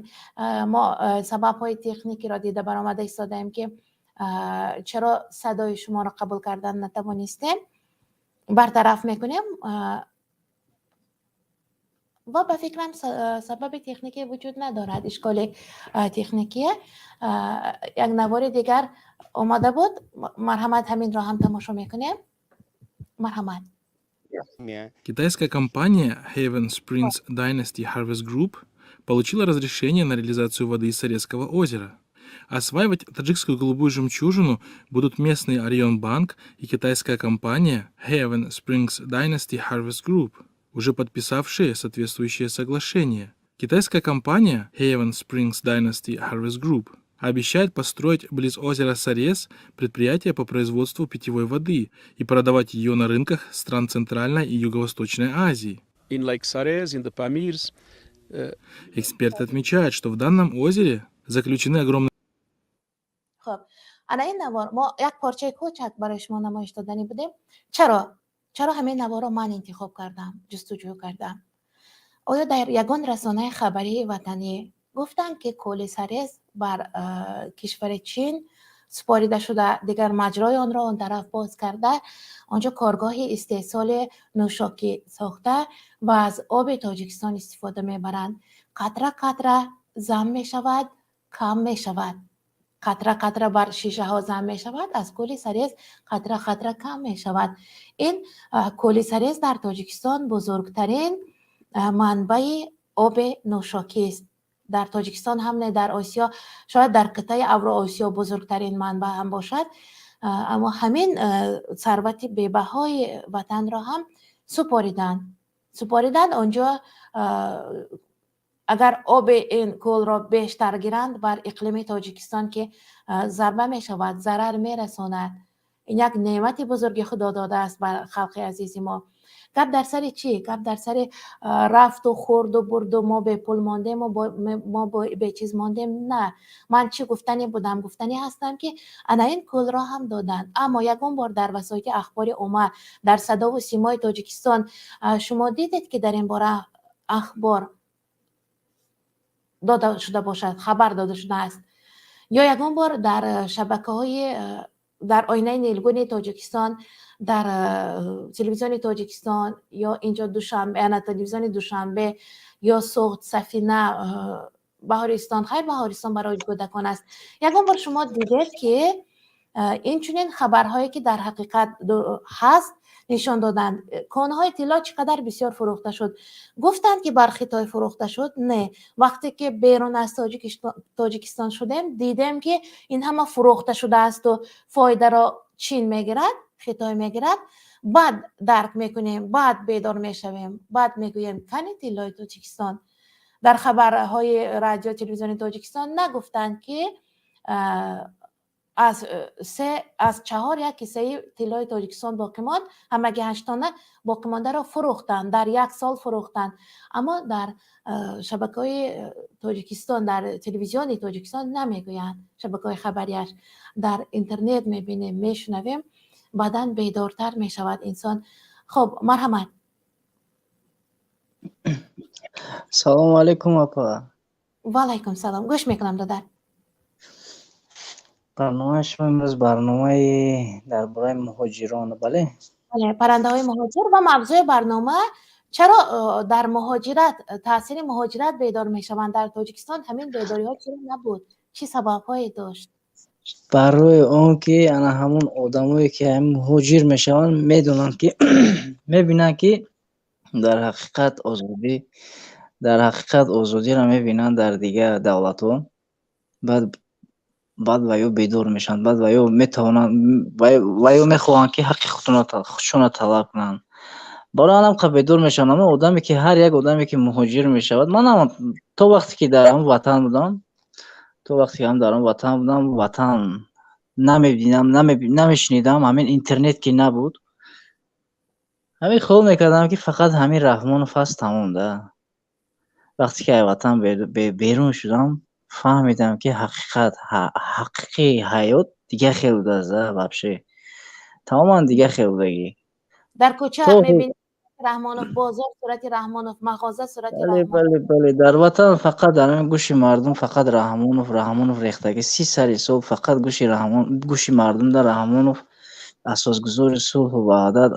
Мо сабабҳои техникиро дида баромада истодаем, ки чаро садои шуморо қабул кардан натавонистем, бартараф мекунем ва ба фикрам, сабаби техникӣ вуҷуд надорад, ишколи техникие. Як навори дигар омода буд, марҳамат, ҳаминро ҳам тамошо мекунем, марҳамат. Китайская компания Heaven Springs Dynasty Harvest Group получила разрешение на реализацию воды из Сарезского озера. Осваивать таджикскую голубую жемчужину будут местный Орион Банк и китайская компания Heaven Springs Dynasty Harvest Group, уже подписавшие соответствующее соглашение. Китайская компания Heaven Springs Dynasty Harvest Group обещает построить близ озера Сарез предприятие по производству питьевой воды и продавать ее на рынках стран Центральной и Юго-Восточной Азии. In Lake Sarez, in the Pamirs, Эксперты отмечают, что в данном озере заключены огромные Хуб, ана ин навор мо як порчаи кӯчак барои шумо намоиш доданӣ будем. Чаро ҳамин наворро ман интихоб кардам, ҷустуҷӯ кардам? Оё дар ягон расонаи хабарии ватанӣ Гуфтанд, ки кӯли Сарез бар кишвари Чин супорида шуда, дигар маҷрои онро он тараф боз карда, онҷо коргоҳи истеҳсоли нӯшокӣ сохта ва аз оби Тоҷикистон истифода мебаранд. Қатра қатра зам мешавад, кам мешавад. Қатра қатра бар шишаҳо зам мешавад, аз кӯли Сарез қатра қатра кам мешавад. Ин кӯли Сарез дар Тоҷикистон бузургтарин манбаи оби нӯшокист. Дар Тоҷикистон ҳам не, дар Осиё, шояд дар қитъаи Авроосиё бузургтарин манбаъ ҳам бошад. Аммо ҳамин сарвати бебаҳои ватанро ҳам супориданд. Супориданд онҷо. Агар оби ин кӯлро бештар гиранд, бар иқлими Тоҷикистон ки зарба мешавад, зарар мерасонад. Ин як неъмати бузурги Худо додааст бар халқи азизи мо. Гап дар сари чӣ? Гап дар сари рафту хӯрду бурду, мо бепул мондему мо бечиз мондем, на. Ман чӣ гуфтанӣ будам? Гуфтанӣ ҳастам, ки ана ин кӯлро ҳам доданд, аммо ягон бор дар васоити ахбори омма, дар садову симои Тоҷикистон шумо дидед, ки дар ин бора ахбор дода шуда бошад, хабар дода шудааст? Ё ягон бор дар шабакаҳои, дар оинаи нилгуни Тоҷикистон, дар телевизиони Тоҷикистон ё инҷо Душанбе, ана телевизиони Душанбе ё Суғд, Сафина, Баҳористон, хайр, Баҳористон барои кӯдакон аст, ягон бор шумо дидед, ки инчунин хабарҳое, ки дар ҳақиқат ҳаст, нишон доданд? Конҳои тилло чӣ қадар бисёр фурӯхта шуд. Гуфтанд, ки бар Хитой фурӯхта шуд? Не. Вақте ки берун аз Тоҷикистон шудем, дидем, ки ин ҳама фурӯхта шудаасту фоидаро Чин мегирад, Хитой мегирад. Баъд дарк мекунем, баъд бедор мешавем, баъд мегӯем: кани тиллои Тоҷикистон? Дар хабарҳои радио телевизиони Тоҷикистон нагуфтанд, ки аз се, аз чаҳор як ҳиссаи тиллои Тоҷикистон боқӣ монд, ҳамаги 8 тонна боқимондаро фурӯхтанд, дар як сол фурӯхтанд. Аммо дар шабакаҳои Тоҷикистон, дар телевизиони Тоҷикистон намегӯянд, шабакаҳои хабарияш. Дар интернет мебинем, мешунавем, баъдан бедортар мешавад инсон. Хуб, марҳамат. Салому алайкум, апа. Ваалайкум салом, гӯш мекунам, додар. Барномаи шумо имрӯз барномаи дар бораи муҳоҷирон, бале? Бале, паррандаҳои муҳоҷир ва мавзӯи барнома: чаро дар муҳоҷират таъсири муҳоҷират бедор мешаванд? Дар Тоҷикистон ҳамин бедориҳо чаро набуд? Чӣ сабабҳое дошт? Барои он ки ана ҳамун одамое, ки муҳоҷир мешаванд, медонанд, ки мебинанд, ки дар ҳақиқат озодӣ, дар ҳақиқат озодиро мебинанд дар дигар давлатҳо. Баъд ва ё бедор мешаванд, баъд ва ё метавонанд, ва ё мехоҳанд, ки ҳаққи худшонро талаб кунанд. Барои анам қа бедор мешаванд. Аммо одаме ки, ҳар як одаме, ки муҳоҷир мешавад, манам то вақте ки дар ҳамн ватан будам, то вақте ки ҳам дар он ватан будам, ватан намебинам, намешунидам, ҳамин интернет ки набуд, ҳамин хаёл мекардам, ки фақат ҳамин Раҳмонов аст, тамом да. Вақте ки аз ватан берун шудам, фаҳмидам, ки ҳақиқат, ҳақиқии ҳаёт дигар хел будааст да, вообще тамоман дигар хел будагӣ. Дар кӯча мебинӣ Раҳмонов, бозор сурати Раҳмонов, мағоза сурати. Бале, дар ватан фақат дар ҳамин гӯши мардум фақат Раҳмонов, Раҳмонов рехтагӣ. 30 сари сол фақат гӯши Раҳмон, гӯши мардум дар Раҳмонов, асосгузори сулҳу ваҳдат,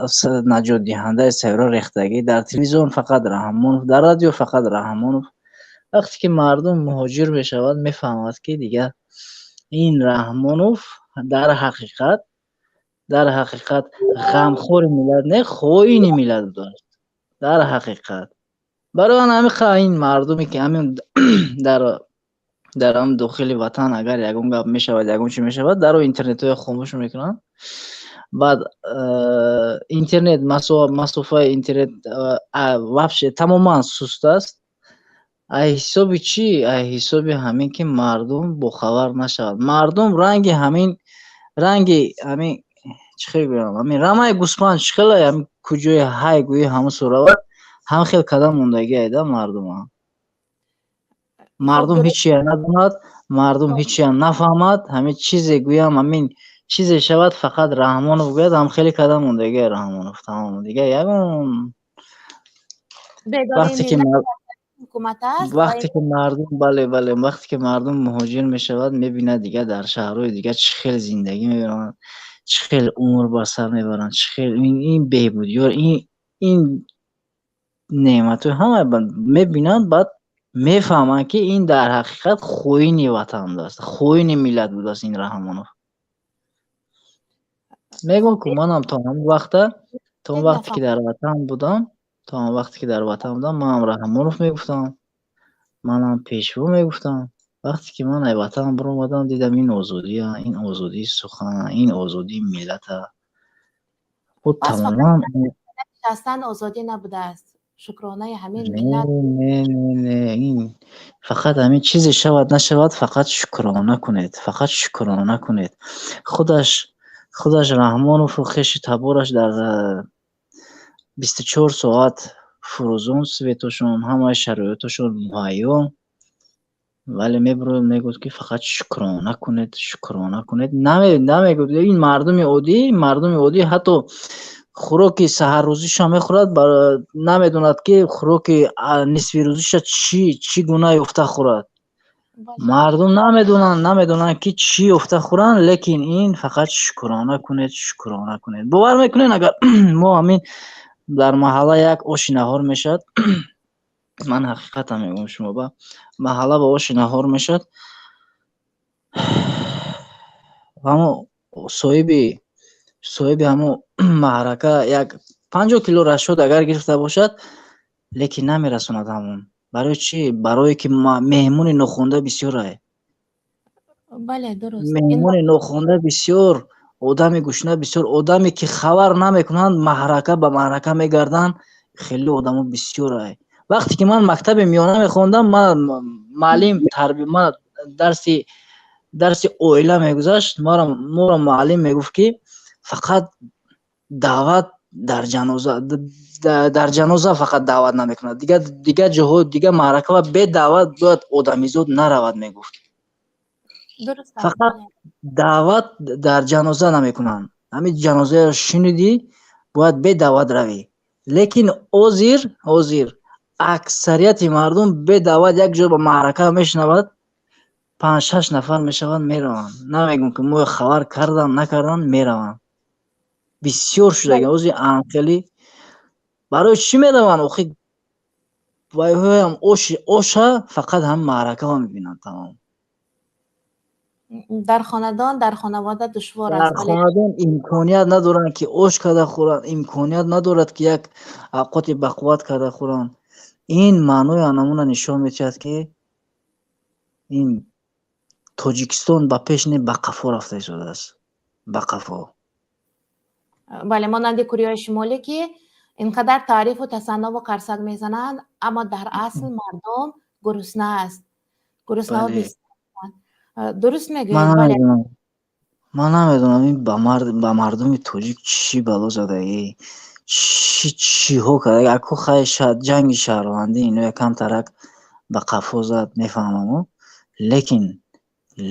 наҷотдиҳандаи сайёра рехтагӣ. Дар телевизион фақат Раҳмонов, дар радио фақат Раҳмонов. Вақте ки мардум муҳоҷир мешавад, мефаҳмад, ки дигар ин Раҳмонов дар ҳақиқат ғамхори миллат не, хоини миллат будааст дар ҳақиқат. Барои ан ҳамин ин мардуме, ки ҳамин дар ҳам дохили ватан агар ягон гап мешавад, ягон чи мешавад, даро интернетҳоя хомӯш мекунанд. Баъд интернет, масофаи интернет вообще тамоман суст аст. Ай ҳисоби чӣ? Ай ҳисоби ҳамин, ки мардум бохабар нашавад. Мардум ранги ҳамин, чӣ хел гӯям, ҳамин рамаи гӯсфанд чӣ хеле ҳамин куҷои ҳай гӯӣ, ҳамун су равад, ҳам хел кадам мондагӣ айда мардума. Мардум ҳичия надонад, мардум ҳичия нафаҳмад. Ҳамин чизе гӯям, ҳамин чизе шавад, фақат Раҳмонов гӯяд, ҳам хеле кадам мондагӣ Раҳмонов, тамом, дигар ягон. Вақте ки Ҳукумат аст. Вақте ки мардум, бале, бале, вақте ки мардум муҳоҷир мешавад, мебинад, дигар дар шаҳрҳои дигар чӣ хел зиндагӣ мебаранд, чӣ хел умр ба сар мебаранд, чӣ хел ин беҳбудиҳо, ин неъматҳои ҳама мебинанд, баъд мефаҳманд, ки ин дар ҳақиқат хоини ватан будааст, хоини миллат будааст ин Раҳмонов. Мегӯм, ку манам то ҳамон вақта, то он вақте ки дар ватан будам, то он вақте ки дар ватан будам, манам Раҳмонов мегуфтам, манам пешво мегуфтам. Вақте ки ман ай ватан баромадам, дидам, ин озодия, ин озодии сухан, ин озодии миллата худ тамоман. Нишастан озодӣ набудааст, шукронаи ҳамин миллат. Не, не, не, ин фақат ҳамин чизе шавад, нашавад, фақат шукрона кунед, фақат шукрона кунед. Худаш Раҳмонову хеши табораш дар 24 соат фурӯзон, светошон, ҳамаи шароитошон муҳайё, вале мебурояд, мегӯяд, ки фақат шукрона кунед, шукрона кунед. Намегӯяд, ин мардуми оддӣ, мардуми оддӣ ҳатто хӯроки саҳаррӯзиша мехӯрад, намедонад, ки хӯроки нисфирӯзиша чӣ гуна ёфта хӯрад. Мардум намедонанд, ки чӣ ёфта хӯранд, лекин ин фақат шукрона кунед, шукрона кунед. Бовар мекунед, агар мо ҳамин дар маҳалла як оши наҳор мешавад, ман ҳақиқатан мегӯям, шумо ба маҳалла ба оши наҳор мешавад, ҳамо соҳиби ҳамо маърака як 50 кило расчёт агар гирифта бошад, лекин намерасонад ҳамон. Барои чӣ? Барое ки меҳмони нохонда бисёрае. Бале, дуруст. Меҳмони нохонда бисёр, одами гушна бисёр, одаме ки хабар намекунанд, маҳрака ба маҳрака мегарданд, хеле одамо бисёрае. Вақте ки ман мактаби миёна мехондам, ман муаллим ман дарси оила мегузашт, моро муаллим мегуфт, ки фақат даъват дар ҷаноза, дар ҷаноза фақат даъват намекунад, дигар ҷоҳо, дигар маъракаба бе даъват бояд одамизод наравад, мегуфт. Фақат даъват дар ҷаноза намекунанд, ҳамин ҷанозаро шунидӣ, бояд бе даъват равӣ. Лекин ҳозир аксарияти мардум бе даъват як ҷо ба маърака мешунавад, панҷ, шаш нафар мешаванд, мераванд. Намегӯм, ки мо хабар кардан, накардан, мераванд. Бисёр шудаги ҳозир анхелӣ. Барои чӣ мераванд охи? Вайҳоям оша фақат ҳам маъракаро мебинанд, тамом. Дар хонадон, дар хонавода душвор Дар аст. Хонадон имконият надоранд, ки ош карда хӯранд, имконият надорад, ки як авқоти бақувват карда хӯранд. Ин маънои анамуна нишон медиҳад, ки ин Тоҷикистон ба пеш не, ба қафо рафта истодааст, ба қафо. Бале, монанди Кореяи Шимолӣ, ки ин қадар таърифу тасаннову қарсак мезананд, аммо дар асл мардум гурусна аст, гуруснаҳо бисёранд. Дуруст мегӯед, бале. Ман намедонам, ин ба мардуми тоҷик чӣ бало задаги, чӣ чиҳо карда. Аку хай, ҷанги шаҳрвандӣ ино якамтарак ба қафо зад, мефаҳмаму,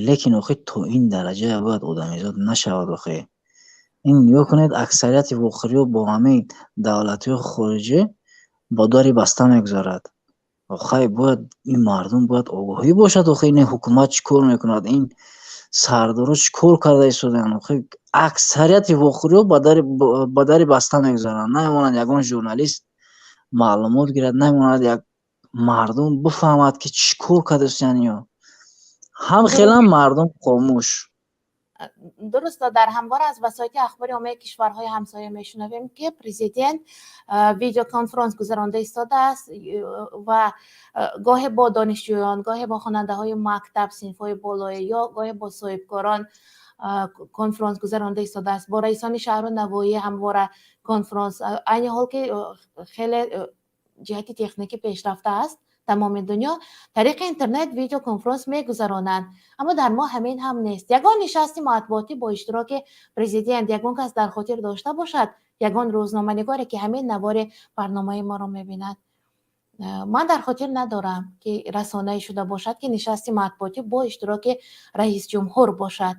лекин охи, то ин дараҷа бояд одамизод нашавад охи. Ин нигоҳ кунед, аксарияти вохӯриҳо бо ҳамин давлатҳои хориҷӣ бо дари баста мегузарад. Охай, бояд ин мардум бояд огоҳӣ бошад охи, ин ҳукумат чӣ кор мекунад, ин сардоро чӣ кор карда истодаанд. Охи, аксарияти вохӯриҳо ба дари баста мегузаранд, намемонанд ягон журналист маълумот гирад, намемонад як мардум бифаҳмад, ки чӣ кор карда истодаанд. Ё ҳам хелам мардум хомӯш. Дуруст, дар ҳамвора аз васоити ахбори оммаи кишварҳои ҳамсоя мешунавем, ки президент видеоконфронс гузаронда истодааст ва гоҳе бо донишҷӯён, гоҳе бо хонандаҳои мактаб, синфҳои болоӣ, ё гоҳе бо соҳибкорон конфронс гузаронда истодааст, бо раисони шаҳру навоҳӣ ҳамвора конфронс. Айни ҳол ки хеле ҷиҳати техникӣ пешрафта аст, тамоми дунё тариқи интернет видеоконфронс мегузаронанд, аммо дар мо ҳамин ҳам нест. Ягон нишасти матбуотӣ бо иштироки президент ягон кас дар хотир дошта бошад, ягон рӯзноманигоре, ки ҳамин навори барномаи моро мебинад, ман дар хотир надорам, ки расонаӣ шуда бошад, ки нишасти матбуотӣ бо иштироки раисҷумҳур бошад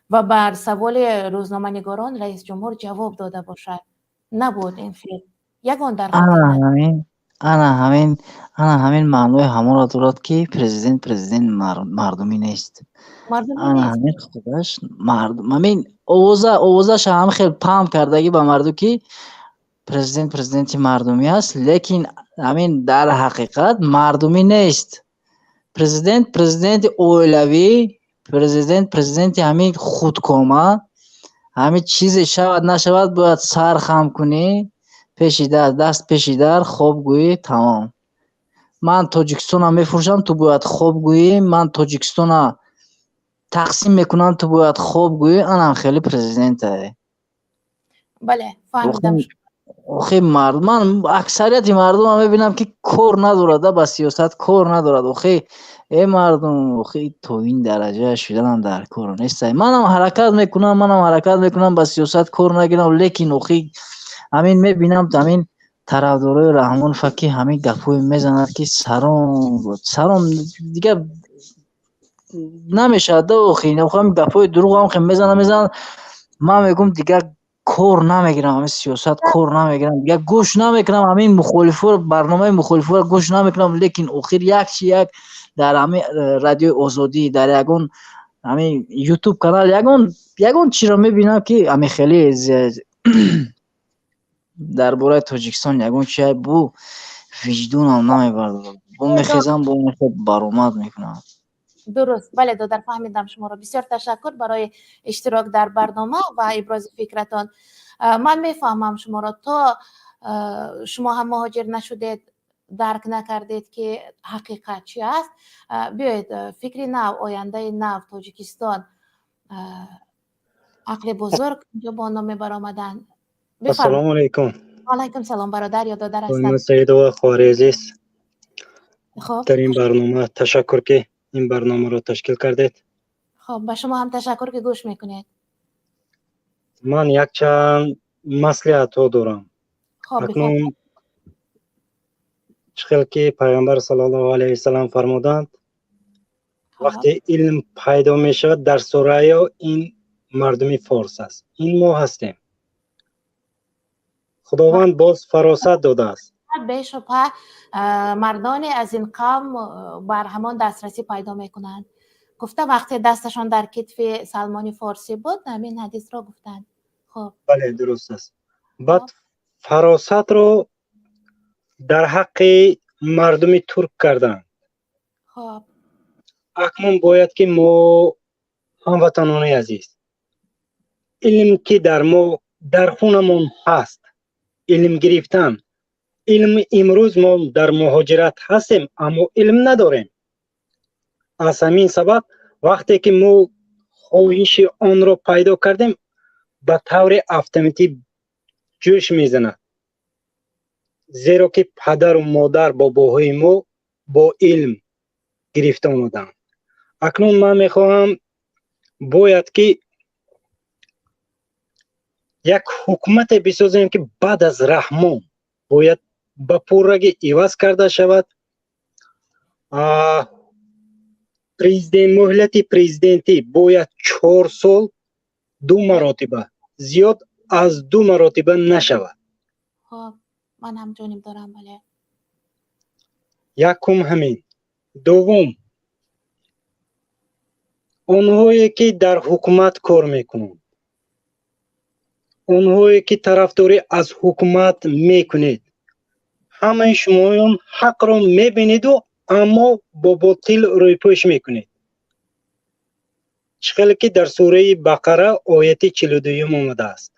ва бар саволи рӯзноманигорон раисҷумҳур ҷавоб дода бошад. Набуд ин хел, ягон дар хотир. Ана ҳамин, ана ҳамин маънои ҳамонро дорад, ки президент президент мардумӣ нест. Мардумӣ Ана нест. Ҳамин худаш мардум, ҳамин овоза, овозаша ҳам хел паҳн кардагӣ ба мардум, ки президент президенти мардумӣ аст, лекин ҳамин дар ҳақиқат мардумӣ нест. Президент президенти оилавӣ, президент президенти ҳамин худкома, ҳамин чизе шавад нашавад, бояд сар хам кунӣ пеши дар, даст пеши дар, хоб гӯӣ, тамом. Ман Тоҷикистона мефурӯшам, ту бояд хоб гӯӣ, ман Тоҷикистона тақсим мекунам, ту бояд хоб гӯӣ. Анам хеле президентае. Бале, фаҳмидам. Охи мард, ман аксарияти мардумам мебинам, ки кор надорад ба сиёсат, кор надорад. Охи, э мардум, охи, то ин дараҷа шуданам дар кор нестай. Манам ҳаракат мекунам, манам ҳаракат мекунам, ба сиёсат кор нагирам, лекин охи, ҳамин мебинам, ҳамин тарафдорои Раҳмонова, ки ҳамин гапҳое мезанад, ки саром саром дигар намешавад да. Охи, ҳамин гапҳои дурӯғ ҳам мезанад, мезанад. Ман мегӯм, дигар кор намегирам, ҳамин сиёсат кор намегирам, дигар гӯш намекунам, ҳамин мухолифоро, барномаи мухолифоро гӯш намекунам. Лекин охир як чи як дар ҳамин Радиои Озодӣ, дар ягон ҳамин Ютуб канал ягон ягон чиро мебинам, ки ҳамин хеле дар бораи Тоҷикистон ягон чи, бу виҷдонам намебардорад, бо мехезам, бо баромад мекунам. Дуруст, бале, додар, фаҳмидам шуморо. Бисёр ташаккур барои иштирок дар барнома ва ибрози фикратон. Ман мефаҳмам шуморо. То шумо ҳам муҳоҷир нашудед, дарк накардед, ки ҳақиқат чи аст. Биёед, фикри нав, ояндаи нав, Тоҷикистон, ақли бузург инҷо бо номе баромаданд. Ассалому алайкум. Алайкум салом, бародар ё додар ҳастанд. Ҳастанд. Саидова, хоҳари азиз. Хуб. Дар ин барнома ташаккур, ки ин барномаро ташкил кардед. Хуб, ба шумо ҳам ташаккур, ки гӯш мекунед. Ман якчанд маслиҳатҳо дорам. Хуб. Акнун чӣ хел ки Пайғамбар саллаллоҳу алайҳи васаллам фармуданд, вақте илм пайдо мешавад дар Сурайё, ин мардуми форс аст, ин мо ҳастем, Худованд боз фаросат додааст. Бешубҳа, мардоне аз ин қавм бар ҳамон дастрасӣ пайдо мекунанд, гуфта, вақте дасташон дар китфи Салмони Форсӣ буд, ҳамин ҳадисро гуфтанд. Хуб. Бале, дуруст аст. Баъд фаросатро дар ҳаққи мардуми турк карданд. Хуб. Акнун бояд ки мо, ҳамватанони азиз, илм ки дар мо, дар хунамон ҳаст, илм гирифтан, илм. Имрӯз мо дар муҳоҷират ҳастем, аммо илм надорем. Аз ҳамин сабаб, вақте ки мо хоҳиши онро пайдо кардем, ба таври автоматӣ ҷӯш мезанад, зеро ки падару модар, бобоҳои мо бо илм гирифта омаданд. Акнун ман мехоҳам, бояд ки як ҳукумате бисозем, ки баъд аз Раҳмон бояд ба пуррагӣ иваз карда шавад. Президент, муҳлати президентӣ бояд 4 сол, ду маротиба, зиёд аз ду маротиба нашавад. Хуб, ман ҳам ҷониб дорам, бале. Якум ҳамин. Дуввум, онҳое ки дар ҳукумат кор мекунанд, онҳое ки тарафдорӣ аз ҳукумат мекунед, ҳамаи шумоён ҳақро мебинеду, аммо бо ботил рӯйпӯш мекунед. Чӣ хеле ки дар сураи Бақара, ояти 42-юм омадааст: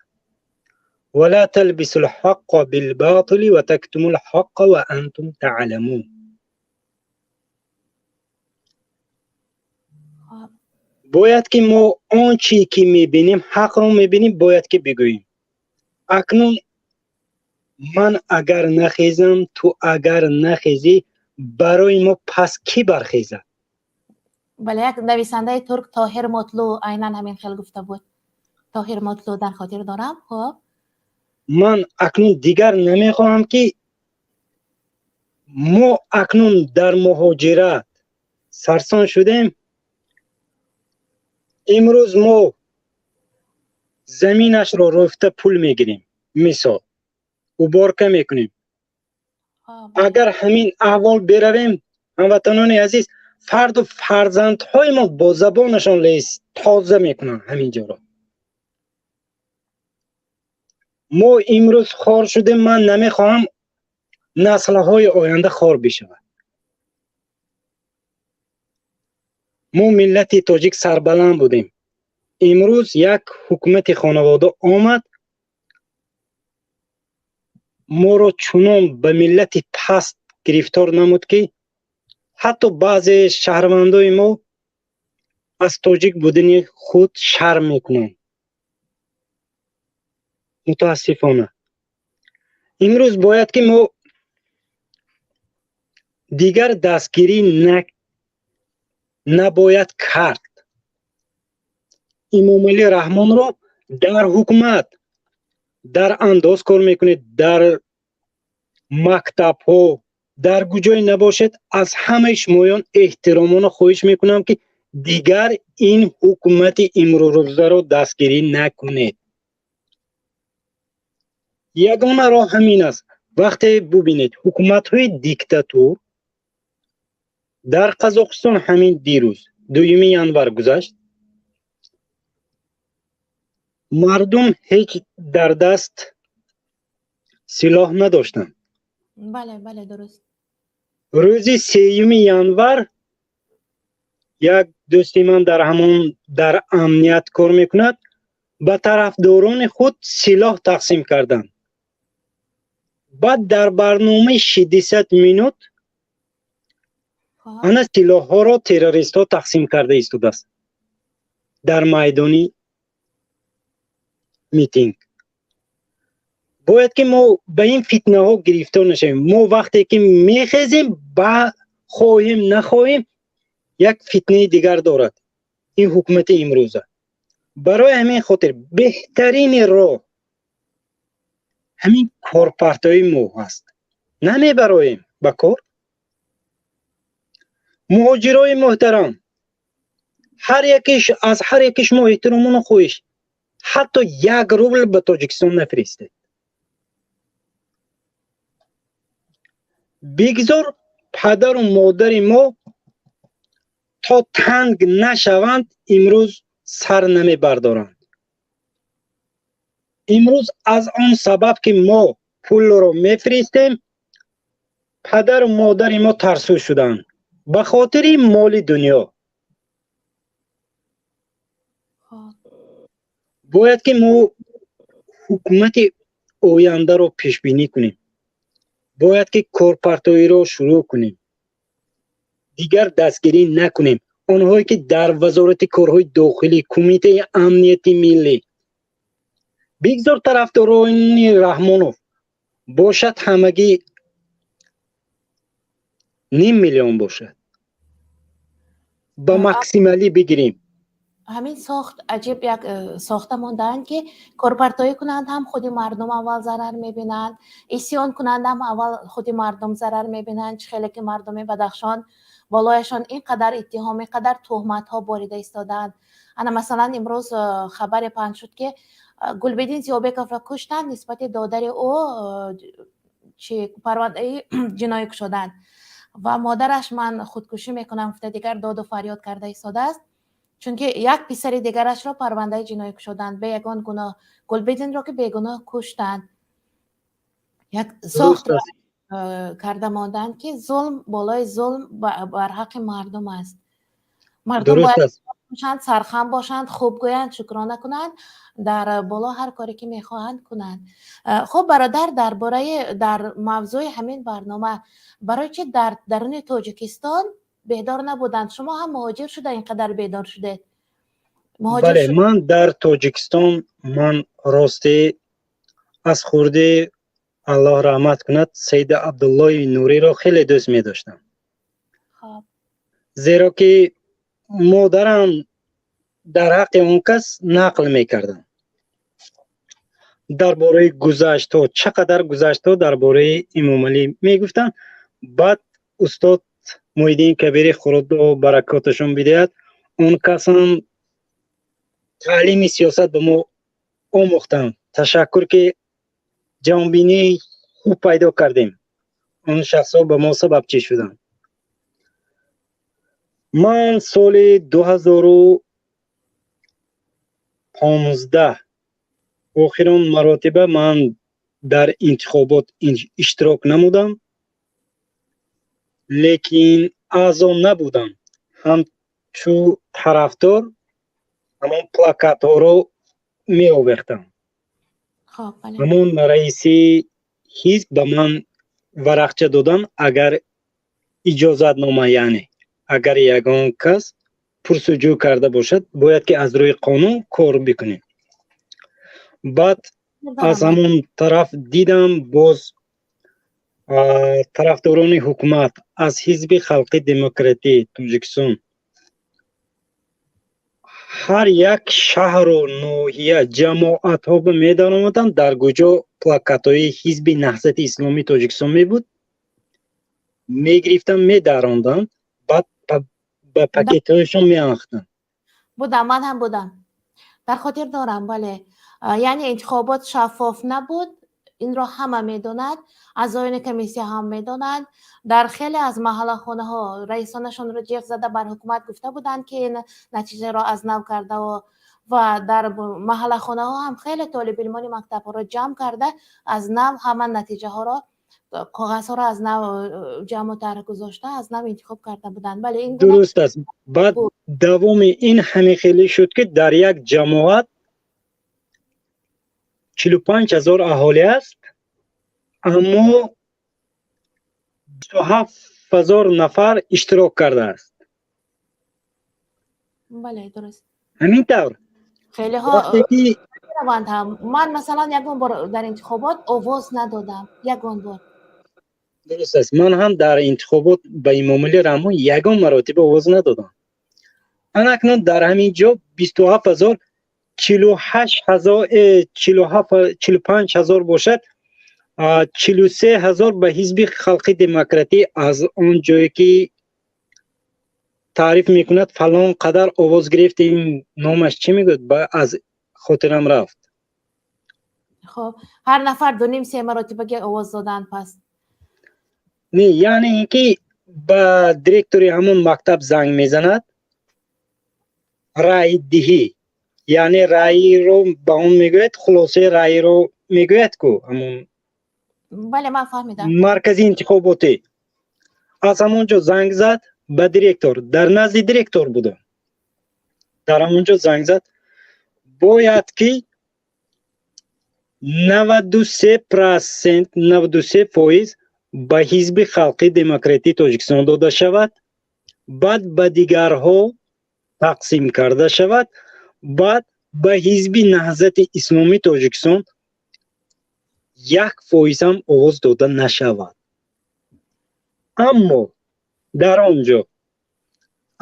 ولا تلبسوا الحق بالباطل وتكتموا الحق وأنتم تعلمون. Бояд ки мо он чӣ ки мебинем, ҳақро мебинем, бояд ки бигӯем. Акнун ман агар нахезам, ту агар нахезӣ, барои мо пас кӣ бархезад? Бале, як нависандаи турк, Тоҳир Мутлу, айнан ҳамин хел гуфта буд. Тоҳир Мутлу, дар хотир дорам. Хуб. Ман акнун дигар намехоҳам, ки мо акнун дар муҳоҷират сарсон шудем. Имрӯз мо заминашро рӯфта пул мегирем, мисол, уборка мекунем. Агар ҳамин аҳвол беравем, ҳамватанони азиз, фарду фарзандҳои мо бо забонашон лес тоза мекунанд ҳамин ҷоро. Мо имрӯз хор шудем, ман намехоҳам наслҳои оянда хор бишавад. Мо миллати тоҷик сарбаланд будем. Имрӯз як ҳукумати хонавода омад, моро чунон ба миллати паст гирифтор намуд, ки ҳатто баъзе шаҳрвандои мо аз тоҷик будани худ шарм мекунанд. Мутаассифона. Имрӯз бояд ки мо дигар дастгирӣ набояд кард. Имомалӣ Раҳмонро дар ҳукумат, дар андоз кор мекунед, дар мактабҳо, дар куҷое набошед, аз ҳамаи шумоён эҳтиромона хоҳиш мекунам, ки дигар ин ҳукумати имрӯзаро дастгирӣ накунед. Ягона роҳ ҳамин аст. Вақте бубинед ҳукуматҳои диктатур дар Қазоқистон ҳамин дирӯз 2 январ гузашт, мардум ҳеҷ дар даст силоҳ надоштанд. Бале, бале, дуруст. Рӯзи 3 январ як дӯсти ман дар ҳамон дар амният кор мекунад, ба тарафдорони худ силоҳ тақсим карданд. Баъд дар барномаи 60 минут ана силоҳҳоро террористҳо тақсим карда истодааст дар майдони митинг. Бояд ки мо ба ин фитнаҳо гирифтор нашавем. Мо вақте ки мехезем, ба хоҳем нахоҳем, як фитнаи дигар дорад ин ҳукумати имрӯза. Барои ҳамин хотир беҳтарини роҳ ҳамин корпартои мо ҳаст. Намебароем ба кор. Муҳоҷирои муҳтарам, ҳар якиш аз ҳар яки шумо эҳтиромона хоҳиш, ҳатто 1 рубл ба Тоҷикистон нафиристед. Бигзор падару модари мо то танг нашаванд, имрӯз сар намебардоранд. Имрӯз аз он сабаб ки мо пулро мефиристем, падару модари мо тарсу шуданд ба хотири моли дунё. Бояд ки мо ҳукумати ояндаро пешбинӣ кунем. Бояд ки корпартоиро шурӯъ кунем. Дигар дастгирӣ накунем. Онҳое ки дар вазорати корҳои дохилӣ, кумитаи амнияти миллӣ, бигзор тарафдорони Раҳмонов бошад, ҳамагӣ 0.5 миллион бошад, ба максималӣ бигирем. Ҳамин сохт аҷиб як сохта мондаанд, ки корпартоӣ кунанд ҳам худи мардум аввал зарар мебинанд, исён кунанд ҳам аввал худи мардум зарар мебинанд. Чӣ хеле ки мардуми Бадахшон болояшон ин қадар иттиҳом, ин қадар туҳматҳо борида истодаанд. Ана масалан имрӯз хабаре паҳн шуд, ки Гулбиддин Зиёбековро куштанд, нисбати додари ӯ чи парвандаи ҷиноӣ кушоданд ва модараш ман худкушӣ мекунам гуфта дигар доду фарёд карда истодааст, чунки як писари дигарашро парвандаи ҷиноӣ кушоданд бе ягон гуноҳ. Гулбиддинро ки бегуноҳ куштанд. Як сохт карда монданд, ки зулм болои зулм бар ҳаққи мардум аст. Мардум бояд бошанд, сархам бошанд, хуб гӯянд, шукрона кунанд, дар боло ҳар коре ки мехоҳанд кунанд. Хуб бародар, дар бораи дар мавзӯи ҳамин барнома барои чи дар даруни Тоҷикистон бедор набуданд? Шумо ҳам муҳоҷир шуда ин қадар бедор шудед? Бале, ман дар Тоҷикистон, ман рости аз хурдӣ, Аллоҳ раҳмат кунад, Саид Абдуллои Нуриро хеле дӯст медоштам. Зеро ки модарам дар ҳаққи он кас нақл мекарданд дар бораи гузаштҳо, чӣ қадар гузаштҳо дар бораи Имомалӣ мегуфтанд. Баъд устод Муҳиддин Кабири, Худо баракоташон бидиҳад, он касам таълими сиёсат ба мо омӯхтанд. Ташаккур, ки ҷаҳонбинии хуб пайдо кардем. Он шахсҳо ба мо сабабчӣ шуданд. Ман соли 2015 охирон маротиба ман дар интихобот иштирок намудам, лекин аъзо набудам. Ҳамчу тарафдор ҳамон плакатҳоро меовехтам. Ҳамон раиси ҳизб ба ман варақча додан, агар иҷозатнома, яъне агар ягон кас пурсуҷӯ карда бошад, бояд ки аз рӯи қонун кор бикунем. Баъд аз ҳамон тараф дидам, боз тарафдорони ҳукумат аз Ҳизби Халқи Демократии Тоҷикистон ҳар як шаҳру ноҳия, ҷамоатҳо медаромаданд, дар куҷо плакатҳои Ҳизби Наҳзати Исломии Тоҷикистон мебуд, мегирифтанд, медаронданд, баъд ба пакетҳояшон меанхтанд. Будам, ман ҳам будам, дар хотир дорам, бале. Яъне интихобот шаффоф набуд, инро ҳама медонад, аъзоёни комиссия ҳам медонанд. Дар хеле аз маҳаллахонаҳо раисонашонро ҷеғ зада бар ҳукумат гуфта буданд, ки ин натиҷаро аз нав кардаву, ва дар маҳаллахонаҳо ҳам хеле толибилмони мактабҳоро ҷамъ карда, аз нав ҳама натиҷаҳоро, коғазҳоро аз нав ҷамъу тарҳ гузошта, аз нав интихоб карда буданд. Бале, ин дуруст аст. Баъд давоми ин ҳамин хеле шуд, ки дар як ҷамоат 45 000 аҳолӣ аст, аммо 27 000 нафар иштирок кардааст. Бале, дуруст. Ҳамин тавр. Хелеҳо раванд ҳам. Ман, масалан, ягон бор дар интихобот овоз надодам, ягон бор. Дуруст аст, ман ҳам дар интихобот ба Имомалӣ Раҳмон ягон маротиба овоз надодам. Ана акнун дар ҳамин ҷо 27 000, 48 000, 45 000 бошад, 43 000 ба Ҳизби Халқи Демократӣ, аз он ҷое ки таъриф мекунад, фалон қадар овоз гирифт, ин номаш чӣ мегӯяд, аз хотирам рафт. Хоб, ҳар нафар дуним се маротибаги овоз доданд пас. Не, яъне ин ки ба директори ҳамон мактаб занг мезанад, райдиҳӣ, яъне раъйро ба он мегӯяд, хулосаи раъйро мегӯяд ку ҳамон. Бале, ман фаҳмидам. Маркази интихоботӣ аз ҳамон ҷо занг зад ба директор, дар назди директор будам, дар ҳамон ҷо занг зад, бояд ки 93%, 93% ба Ҳизби Халқи Демократии Тоҷикистон дода шавад, баъд ба дигарҳо тақсим карда шавад, баъд ба Ҳизби Наҳзати Исломии Тоҷикистон 1% ҳам овоз дода нашавад. Аммо дар он ҷо,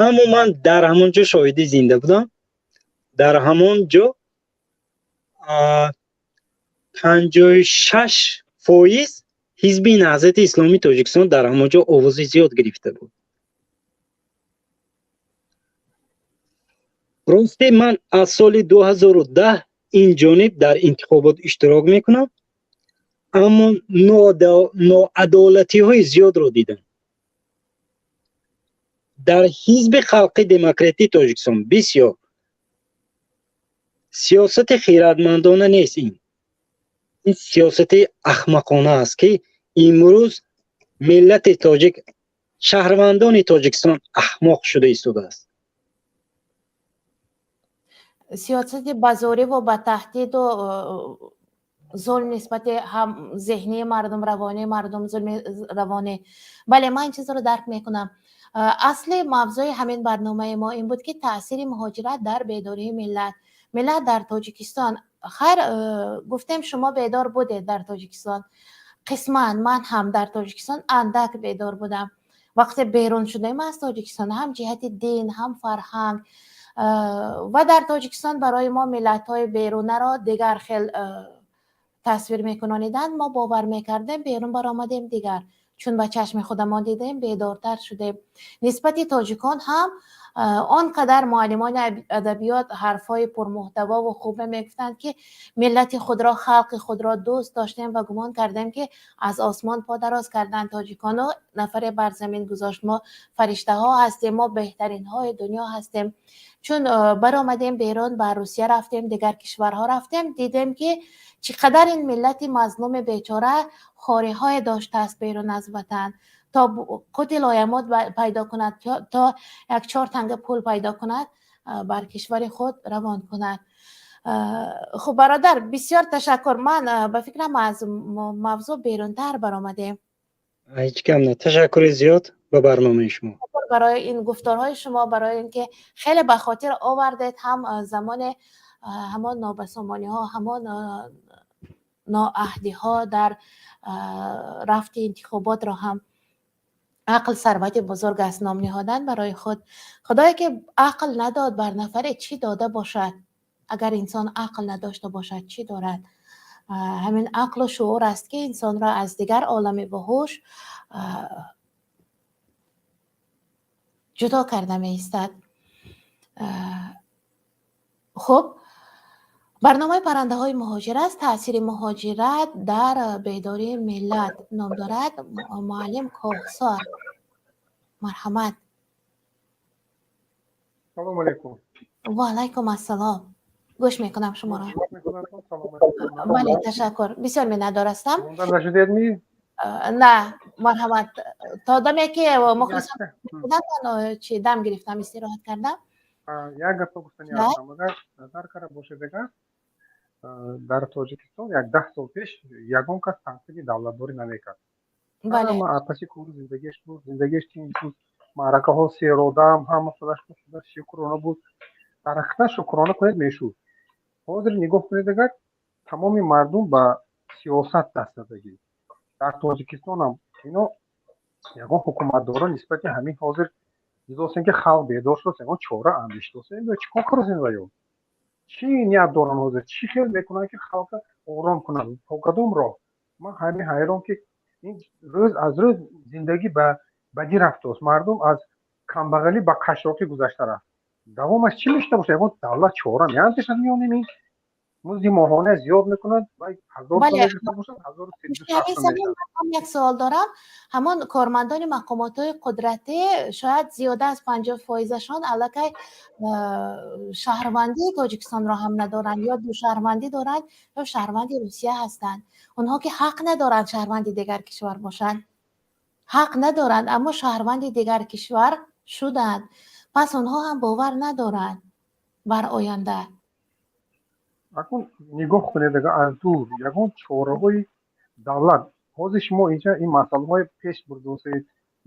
аммо ман дар ҳамон ҷо шоҳиди зинда будам, дар ҳамон ҷо 56% Ҳизби Наҳзати Исломии Тоҷикистон дар ҳамон ҷо овози зиёд гирифта буд. Росте, ман аз соли 2010 ин ҷониб дар интихобот иштирок мекунам, аммо ноадолатиҳои зиёдро дидам. Дар Ҳизби Халқи Демократии Тоҷикистон бисёр сиёсати хиратмандона нест, ин сиёсати ахмақона аст, ки имрӯз миллати тоҷик, шаҳрвандони Тоҷикистон аҳмоқ шуда истодааст. Сиёсати базориву ба таҳдиду зулм нисбати ҳам зеҳнии мардум, равонии мардум, зулми равонӣ. Бале, ман ин чизро дарк мекунам. Асли мавзӯи ҳамин барномаи мо ин буд, ки таъсири муҳоҷират дар бедории миллат дар Тоҷикистон. Хайр, гуфтем, шумо бедор будед дар Тоҷикистон. Қисман ман ҳам дар Тоҷикистон андак бедор будам. Вақте берун шудем аз Тоҷикистон, ҳам ҷиҳати дин, ҳам фарҳанг, ва дар Тоҷикистон барои мо миллатҳои берунаро дигар хел тасвир мекунониданд, мо бовар мекардем, берун баромадем, дигар, чун ба чашми худамон дидем, бедортар шудем. Нисбати тоҷикон ҳам Он қадар муаллимони адабиёт ҳарфҳои пурмуҳтавову хубе мегуфтанд, ки миллати худро, халқи худро дӯст доштем ва гумон кардем, ки аз осмон по дароз карданд тоҷикону нафаре бар замин гузошт. Мо фариштаҳо ҳастем, мо беҳтаринҳои дунё ҳастем. Чун баромадем берун, ба Русия рафтем, дигар кишварҳо рафтем, дидем, ки чӣ қадар ин миллати мазлуми бечора хориҳое доштааст берун аз ватан, то қути лоямут пайдо кунад, то як чор танга пул пайдо кунад, бар кишвари худ равон кунад. Хуб, бародар, бисёр ташаккур. Ман ба фикрам, аз мавзӯъ берунтар баромадем. Ҳеҷ гап не, ташаккури зиёд ба барномаи шумо. Барои ин гуфторҳои шумо, барои ин ки хеле ба хотир овардед ҳам замони ҳамон нобасомониҳо, ҳамон ноаҳдиҳо дар рафти интихоботро ҳам. Ақл сарвати бузург аст ном ниҳодан барои худ. Худое ки ақл надод бар нафаре, чӣ дода бошад? Агар инсон ақл надошта бошад, чӣ дорад? Ҳамин ақлу шуур аст, ки инсонро аз дигар олами вуҳуш ҷудо карда меистад. Хуб, барномаи паррандаҳои муҳоҷир аст, таъсири муҳоҷират дар бедории миллат ном дорад. Муаллим Коҳсор, марҳамат. Салому алайкум. Ва алайкум ассалом, гӯш мекунам шуморо. Бале, ташаккур, бисёр миннатдор ҳастам. Нашудедми? На, марҳамат. То даме ки мухлисон чи дам гирифтам, истироҳат кардам. Як гапа гуфтани ҳастам. Агар назар карда бошед, агар дар Тоҷикистон як 10 сол пеш ягон кас танқиди давлатдорӣ намекард. Ҳама паси кори зиндагиаш буд, зиндагиаш тинҷ буд, маъракаҳо серодам, ҳама худаш худаш шукрона буд. Дар ҳақиқат шукрона кунед мешуд. Ҳозир нигоҳ кунед, агар тамоми мардум ба сиёсат даст задагӣ. Дар Тоҷикистонам ино ягон ҳукуматдоро нисбати ҳамин ҳозир дидосем, ки халқ бедор шуд, ягон чора андешидосем ё чӣ кор кардосем ва ё чӣ ният доранд? Ҳозир чӣ хел мекунанд, ки халқа ором кунанд? То кадом роҳ? Ман ҳамин ҳайрон, ки ин рӯз аз рӯз зиндагӣ ба бадӣ рафтааст, мардум аз камбағалӣ ба қашшоқӣ гузашта рафт. Давомаш чӣ мешуда бошад? Ягон давлат чора меандешад миёнем ин музди моҳона зиёд мекунад, 1000 гирифта бошад, 1300. Як суол дорам. Ҳамон кормандони мақомотҳои қудратӣ шояд зиёда аз 50 фоизашон аллакай шаҳрвандии Тоҷикистонро ҳам надоранд, ё душаҳрвандӣ доранд, ё шаҳрванди Русия ҳастанд. Онҳо ки ҳақ надоранд шаҳрванди дигар кишвар бошанд, ҳақ надоранд, аммо шаҳрванди дигар кишвар шуданд. Пас онҳо ҳам бовар надоранд бар оянда. Акун нигоҳ кунед, агар аз дур ягон чораҳои давлат, ҳозир шумо инҷа ин масъалаҳои пеш бурдосед,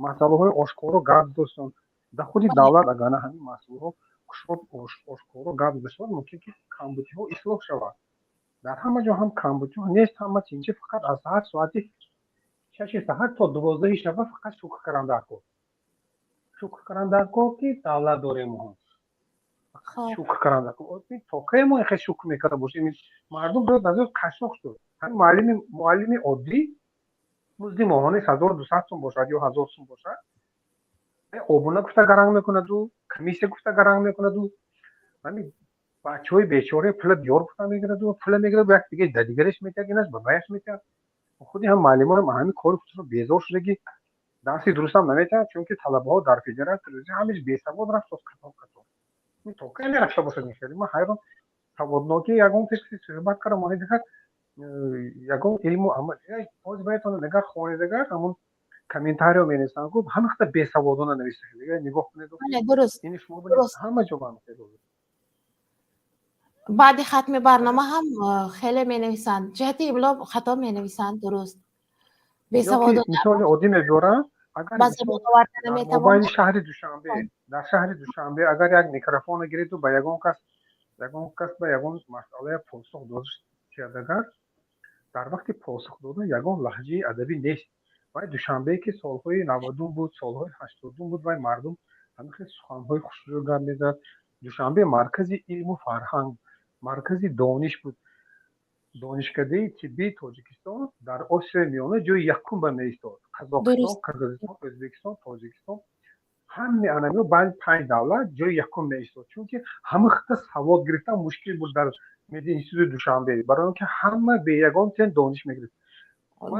масъалаҳои ошкоро гап задостон. Дар худи давлат агар на ҳамин масъалаҳо кушод ошкоро гап зада шавад, мумкин ки камбудиҳо ислоҳ шавад. Дар ҳама ҷо ҳам камбудиҳо нест, ҳама тинҷи. Фақат аз саҳар соати 6-и саҳар то 12-и шаба фақат шукр кардан дар кор, шукр кардан дар кор, ки давлат дорем мо. Шукр кардан дар кор. То кай мо инхел шукр мекарда бошем? Мардум рӯз аз рӯз қашшоқ шуд. Ҳамин муаллими оддӣ музди моҳонаи 1200 сум бошад ё 1000 сум бошад, обуна гуфта гаранг мекунаду, комиссия гуфта гаранг мекунаду, ҳамин бачаҳои бечора пула биёр гуфта мегираду, пула мегираду, як дига да дигареш метиҳад, инаш ба ваяш метиҳад. Худи ҳам муаллимон ҳамин кори худшон безор шудаги, дарси дурустам наметиҳад, чунки талабаҳо дар федератсия ҳамеш бесавод рафтост қатор қатор. То кай мерафта бошад ин хеле? Ман ҳайрон, саводнокӣ ягон пеш суҳбат кардам, дигар ягон илму амал ҳозир баетон агар хонед, агар ҳамон комментарио менависанд, гуфт ҳама хата бесаводона нависта. Нигоҳ кунед. Дуруст. Ҳама ҷо ба Баъди хатми барнома ҳам хеле менависанд, ҷиҳати имло хато менависанд, дуруст. Бесаводона. Мисоли оддӣ мебиёрам: агар мобайни шаҳри Душанбе, дар шаҳри Душанбе агар як микрофонро гиреду ба ягон кас ба ягон масъалая посух дода шавад, агар дар вақти посух додан ягон лаҳҷаи адабӣ нест. Вай Душанбе, ки солҳои 90-ум буд, солҳои 80-ум буд, вай мардум ҳамин хел суханҳои хушрӯ гап мезад. Душанбе маркази илму фарҳанг, маркази дониш буд. Донишкадаи тиббии Тоҷикистон дар Осиёи Миёна ҷои якум ба меистод. Қазоқистон, Қирғизистон, Ӯзбекистон, Тоҷикистон. Ҳамаи анамиҳо байни панҷ давлат ҷои якум меистод, чунки ҳама хита савод гирифтан мушкил буд дар мединститути Душанбе, барои он ки ҳама бе ягон тен дониш мегирифт.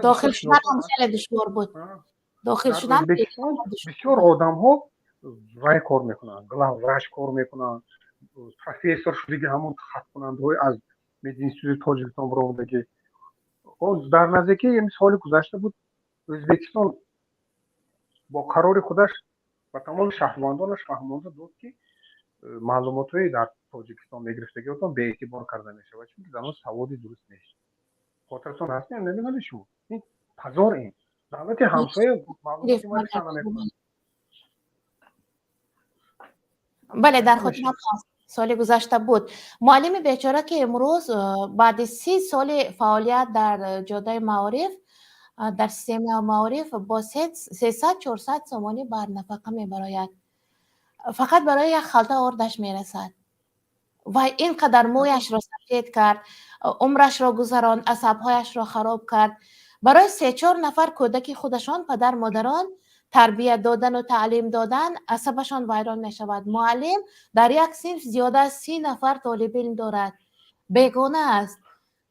Дохил шудан ҳам хеле душвор буд, дохил шудан. Бисёр одамҳо вай кор мекунанд, главврач кор мекунанд, профессор шудиги, ҳамон хаткунандаҳои аз мединститути Тоҷикистон баромадагӣ. Дар наздикии соли гузашта буд, Ӯзбекистон бо қарори худаш ба тамоми шаҳрвандонаш фаҳмонда дод, ки маълумотҳои дар Тоҷикистон мегирифтагиотон беэътибор карда мешавад, чунки дар он саводи дуруст нест. Хотиратон ҳаст, намедонед шумо, ин позор, ин давлати ҳамсоя маълумоти ма намекунад. Бале, дар хотирам ҳаст, соли гузашта буд. Муаллими бечора, ки имрӯз баъди 30 соли фаъолият дар ҷодаи маориф, дар системаи маориф, бо 300-400 сомонӣ бар нафақа мебарояд, фақат барои як халта ордаш мерасад. Ва ин қадар мӯяшро сафед кард, умрашро гузаронд, асабҳояшро хароб кард, барои се-чор нафар кӯдаки худашон падар модарон тарбият додану таълим додан асабашон вайрон мешавад. Муаллим дар як синф зиёда аз 30 нафар толибилм дорад, бегона аст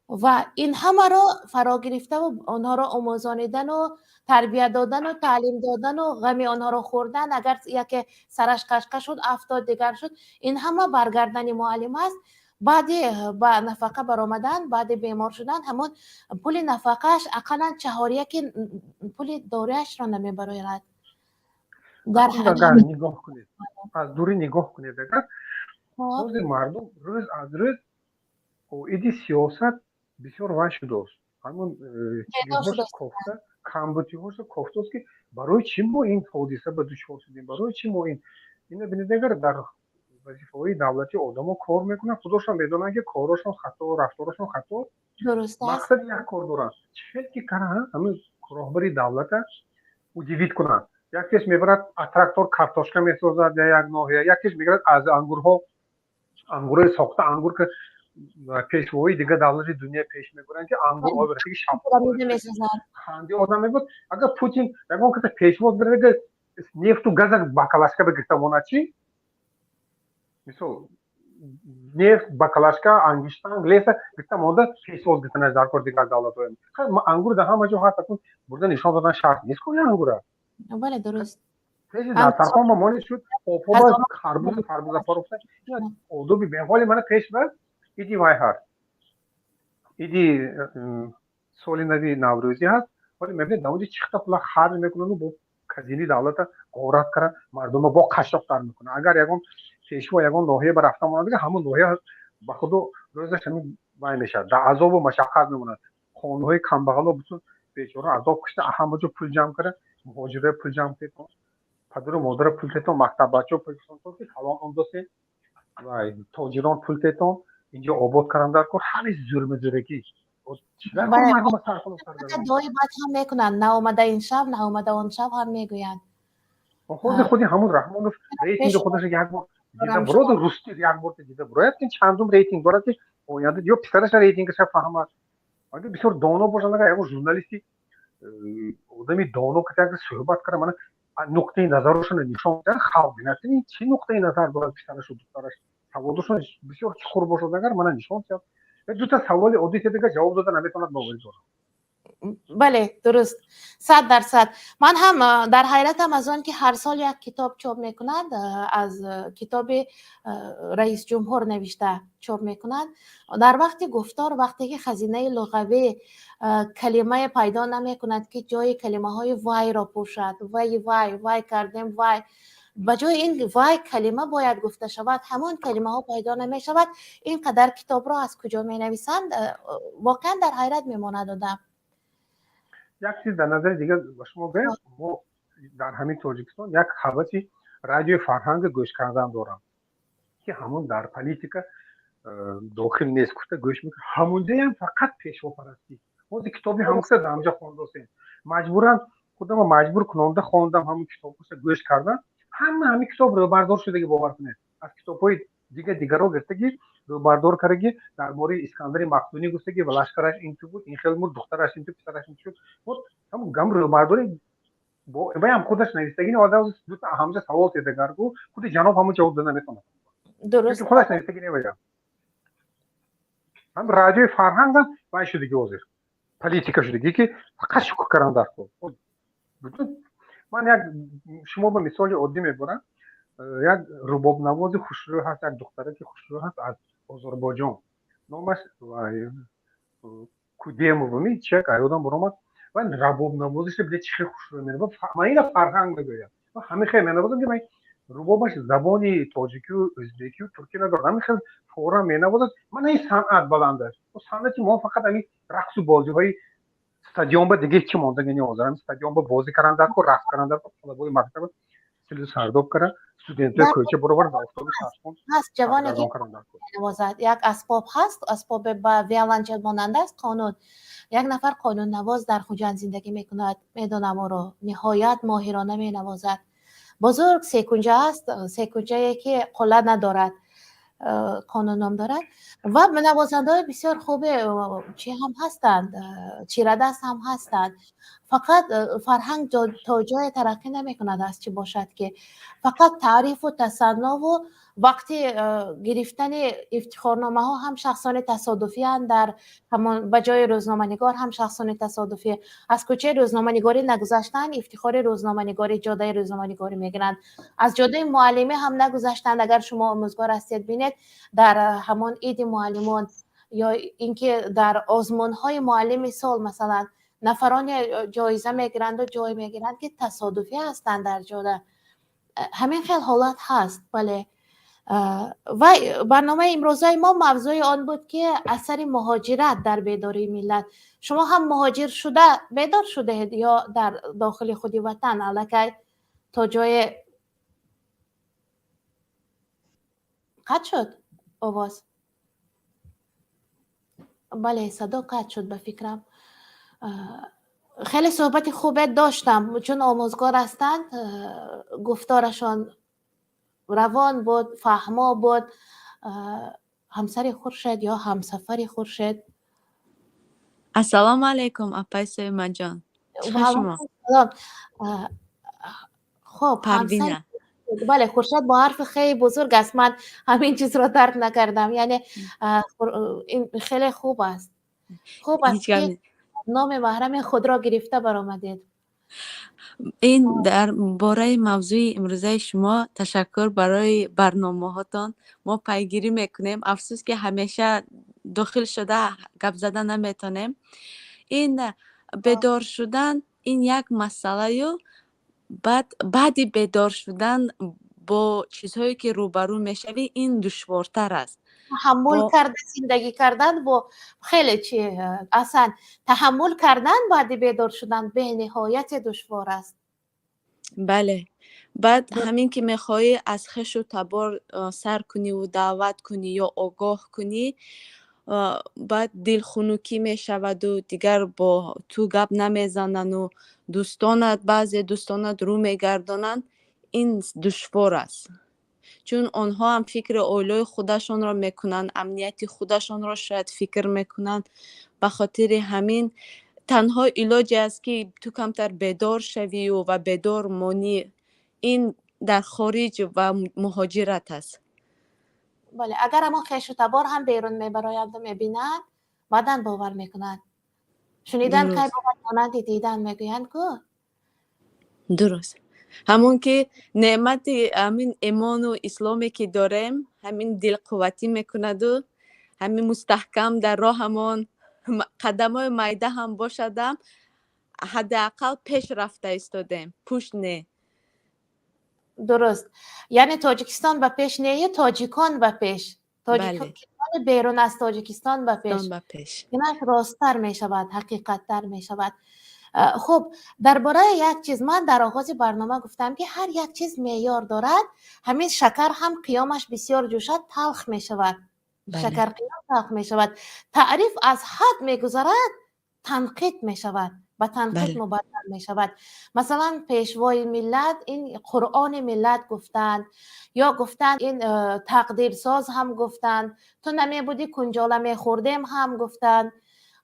ва ин ҳамаро фаро гирифтаву онҳоро омӯзонидану тарбият додану таълим додану ғами онҳоро хӯрдан, агар яке сараш қашқа шуд, афтод, дигар шуд, ин ҳама бар гардани муаллим аст. Баъди ба нафақа баромадан, баъди бемор шудан, ҳамон пули нафақааш ақаллан чаҳоряки пули доруяшро намебарояд. Агар нигоҳ кунед, аз дурӣ нигоҳ кунед, агар ҳозир мардум рӯз аз рӯз оиди сиёсат бисёр вай шудааст, ҳамон чизҳошо кофта, камбутиҳошо кофтааст, ки барои чӣ мо ин ҳодиса ба дучор шудем, барои чӣ мо ин. Ина бинед, агар дар вазифаҳои давлатӣ одамо кор мекунанд, худошон медонанд, ки корошон хато, рафторошон хато, мақсади як кор доранд, чӣ хел ки кара ҳамин роҳбари давлата удивить кунанд. Якеш мебарад, трактор картошка месозад як ноҳия, якеш мегирад, аз ангурҳо ангурҳои сохта, ангур ки пешвои дигар давлати дунё пеш мебаранд, ки ангур овертаги шабханди одам мебуд. Агар Путин ягон каса пешвоз бирад, нефту газа бакалашка бигирта монад чӣ? Мисол, нефт бакалашка, ангиштанг, леса гирта монда пешвоз гиртанаш дар кор. Дигар давлатҳо ангур дар ҳама ҷо ҳаст, акун бурда нишон додан шарт нест ку ангура. Бале, дуруст. Пеши дастархон ба монед шуд, обҳо харбузу тарбуза фарохта, одоби беҳоли мана пеш ба иди вай ҳаст, иди соли нави наврӯзӣ ҳаст. Ҳоли мебинед, наводи чихта пула харҷ мекунану бо казини давлата ғорат кара, мардума бо қашшоқтар мекунад. Агар ягон пешво ягон ноҳия ба рафта монад, ҳамон ноҳия ба худо рӯзаш ҳамин вай мешавад, дар азобу машаққат мемонад. Хонаҳои камбағало бутун бечора азоб кашида, ҳама ҷо пул ҷамъ кара, муҳоҷирро пул ҷамъ кунед, падару модарро пул тетон, мактаббачаҳо пул тетон, ки калон омдосе, вай тоҷирон пул тетон, инҷо обод кардан дар кор, ҳамин зулму зӯракӣ. Дуои бад ҳам мекунанд, наомада ин шаб, наомада он шаб ҳам мегӯянд. Худи худи ҳамун Раҳмонов рейтинги худашро як бор дида буроду, русти як бор дида бурояд, ки чандум рейтинг дорад, ки оянда ё писараша рейтингашро фаҳмад. Агар бисёр доно бошанд, агар ягон журналисти одами доно ки як суҳбат кара, мана нуқтаи назарошонро нишон диҳад, халқ бинад, ки чӣ нуқтаи назар дорад писарашу духтараш, саводошон бисёр чуқур бошад, агар мана нишон диҳад. Дута саволи оддӣ дигар ҷавоб дода наметавонад, боварӣ дорам. Бале, дуруст, 100%. Ман ҳам дар ҳайратам аз он, ки ҳар сол як китоб чоп мекунад, аз китоби раисҷумҳур навишта чоп мекунад. Дар вақти гуфтор, вақте ки хазинаи луғавӣ калимае пайдо намекунад, ки ҷои калимаҳои вайро пӯшад, вай, вай, вай кардем, вай, ба ҷои ин вай калима бояд гуфта шавад, ҳамон калимаҳо пайдо намешавад. Ин қадар китобро аз куҷо менависанд? Воқеан дар ҳайрат мемонад одам. Як чиз дар назари дигар ба шумо гӯям: мо дар ҳамин Тоҷикистон як ҳаваси радиои Фарҳанга гӯш кардан дорам, ки ҳамон дар политика дохил нест гуфта гӯш мекунам. Ҳамунҷоям фақат пешвопарастӣ. Ҳозир китоби ҳамуса дар ҳамҷа хондосем, маҷбуран худама маҷбур кунонда хондам ҳамун китобҳоша, гӯш кардам. Ҳама ҳамин китоб рӯбардор шудаги, бовар кунед, аз китобҳои дига дигаро гирифтаги, рӯбардор кардаги, дар бораи Искандари Мақдунӣ гуфтаги ва лашкараш инту буд, ин хел мурд, духтараш инту, писараш инту шуд. Вот ҳамун гам рӯбардори. Ваям худаш навистагини, ҳамҷа савол тедагаргу, худи ҷаноб ҳамун ҷавоб дода наметавонад. Дуруст. Худаш навистагини ваям. Ҳам радиои фарҳангам вай шудиги, ҳозир политика шудиги, ки фақат шукр кардан дар кор. Ман як шумо ба мисоли оддӣ мебарам. Як рубобнавози хушрӯ ҳаст, як духтараки хушрӯ ҳаст аз Озарбойҷон, номаш Кудемова, чиак аёдам баромад. Ва рубобнавозиша биле, чӣ хел хушрӯ менавозад. Ман ина фарҳанг мегӯям, ҳамин хел менавозам, ки рубобаш забони тоҷикию ӯзбекию туркӣ надорад, ҳамин хел фора менавозад. Мана ин санъат баланд аст. Санъати мо фақат ҳамин рақсу бозиҳои стадион ба, дига ҳечи мондаги не. Ҳозир ҳамин стадион ба бозӣ кардан дар кор, рақс кардан дар кор, талабои мактаба силу сардоб кардан, студентои кӯча баробар дар офтоби сархон. Ҳаст ҷавоне, ки менавозад, як асбоб ҳаст, асбоби ба виолончел монанд аст, қонун. Як нафар қонуннавоз дар Хуҷанд зиндагӣ мекунад, медонам ӯро, ниҳоят моҳирона менавозад. Бузург секунҷа аст, секунҷае ки қулла надорад, қонун ном дорад. Ва навозандаҳои бисёр хубе чӣ ҳам ҳастанд, чирадаст ҳам ҳастанд. Фақат фарҳанг то ҷое тараққӣ намекунад, аз чӣ бошад, ки фақат таърифу тасаннову вақти гирифтани ифтихорномаҳо ҳам шахсони тасодуфианд. Дар ҳамон ба ҷои рӯзноманигор ҳам шахсони тасодуфӣ, аз кӯчаи рӯзноманигорӣ нагузаштанд, ифтихори рӯзноманигорӣ, ҷодаи рӯзноманигорӣ мегиранд. Аз ҷодаи муаллимӣ ҳам нагузаштанд. Агар шумо омӯзгор ҳастед, бинед, дар ҳамон иди муаллимон ё ин ки дар озмунҳои муаллими сол, масалан, нафароне ҷоиза мегиранду ҷой мегиранд, ки тасодуфӣ ҳастанд дар ҷода. Ҳамин хел ҳолат ҳаст, бале. Ва барномаи имрӯзаи мо мавзӯи он буд, ки асари муҳоҷират дар бедории миллат. Шумо ҳам муҳоҷир шуда бедор шудаед ё дар дохили худи ватан аллакай то ҷое қатъ шуд овоз? Бале, садо қатъ шуд, ба фикрам. Хеле суҳбати хубе доштам, чун омӯзгор ҳастанд, гуфторашон равон буд, фаҳмо буд. Ҳамсари Хуршед ё ҳамсафари Хуршед. Ассалому алайкум, апай Соимаҷон. Шумо? Хоб. Парвина. Бале, Хуршед бо ҳарфи хеле бузург аст, ман ҳамин чизро дарк накардам. Яъне ин хеле хуб аст, хуб аст, ки номи маҳрами худро гирифта баромадед. Ин дар бораи мавзӯи имрӯзаи шумо ташаккур барои барномаҳотон. Мо пайгирӣ мекунем. Афсӯс, ки ҳамеша дохил шуда гап зада наметонем. Ин бедор шудан ин як масъалаю, баъд баъди бедор шудан бо чизҳое, ки рӯбарӯ мешавӣ, ин душвортар аст. Таҳаммул карда зиндагӣ кардан бо хеле чи аслан таҳаммул кардан баъди бедор шудан бениҳояте душвор аст. Бале, баъд ҳамин ки мехоҳӣ аз хешу табор сар куниву даъват кунӣ ё огоҳ кунӣ, баъд дилхунукӣ мешаваду дигар бо ту гап намезанану дӯстонат, баъзе дӯстонат рӯ мегардонанд. Ин душвор аст, чун онҳо ҳам фикри оилаи худашонро мекунанд, амнияти худашонро шояд фикр мекунанд. Ба хотири ҳамин танҳо илоҷе аст, ки ту камтар бедор шавию ва бедор монӣ, ин дар хориҷ ва муҳоҷират аст. Бале, агар ҳамон хешу табор ҳам берун мебароянду мебинанд, баъдан бовар мекунанд. Шунидан кай бовар монанди дидан, мегӯянд ку. Дуруст, ҳамон ки неъмати ҳамин имону исломе, ки дорем, ҳамин дилқувватӣ мекунаду ҳамин мустаҳкам дар роҳамон қадамҳои майда ҳам бошадам, ҳадди ақал пеш рафта истодем, пушт не. Дуруст, яъне Тоҷикистон ба пеш нею тоҷикон ба пеш, тоҷикони берун аз Тоҷикистон ба пеш. Ба пеш. Инаш росттар мешавад, ҳақиқаттар мешавад. Хуб, дар бораи як чиз ман дар оғози барнома гуфтам, ки ҳар як чиз меъёр дорад. Ҳамин шакар ҳам қиёмаш бисёр ҷӯшад, талх мешавад. Шакар қиём талх мешавад. Таъриф аз ҳад мегузарад, танқид мешавад, ба танқид мубаддал мешавад. Масалан, пешвои миллат ин Қуръони миллат гуфтанд ё гуфтанд, ин тақдирсоз ҳам гуфтанд, ту намебудӣ, кунҷола мехӯрдем ҳам гуфтанд.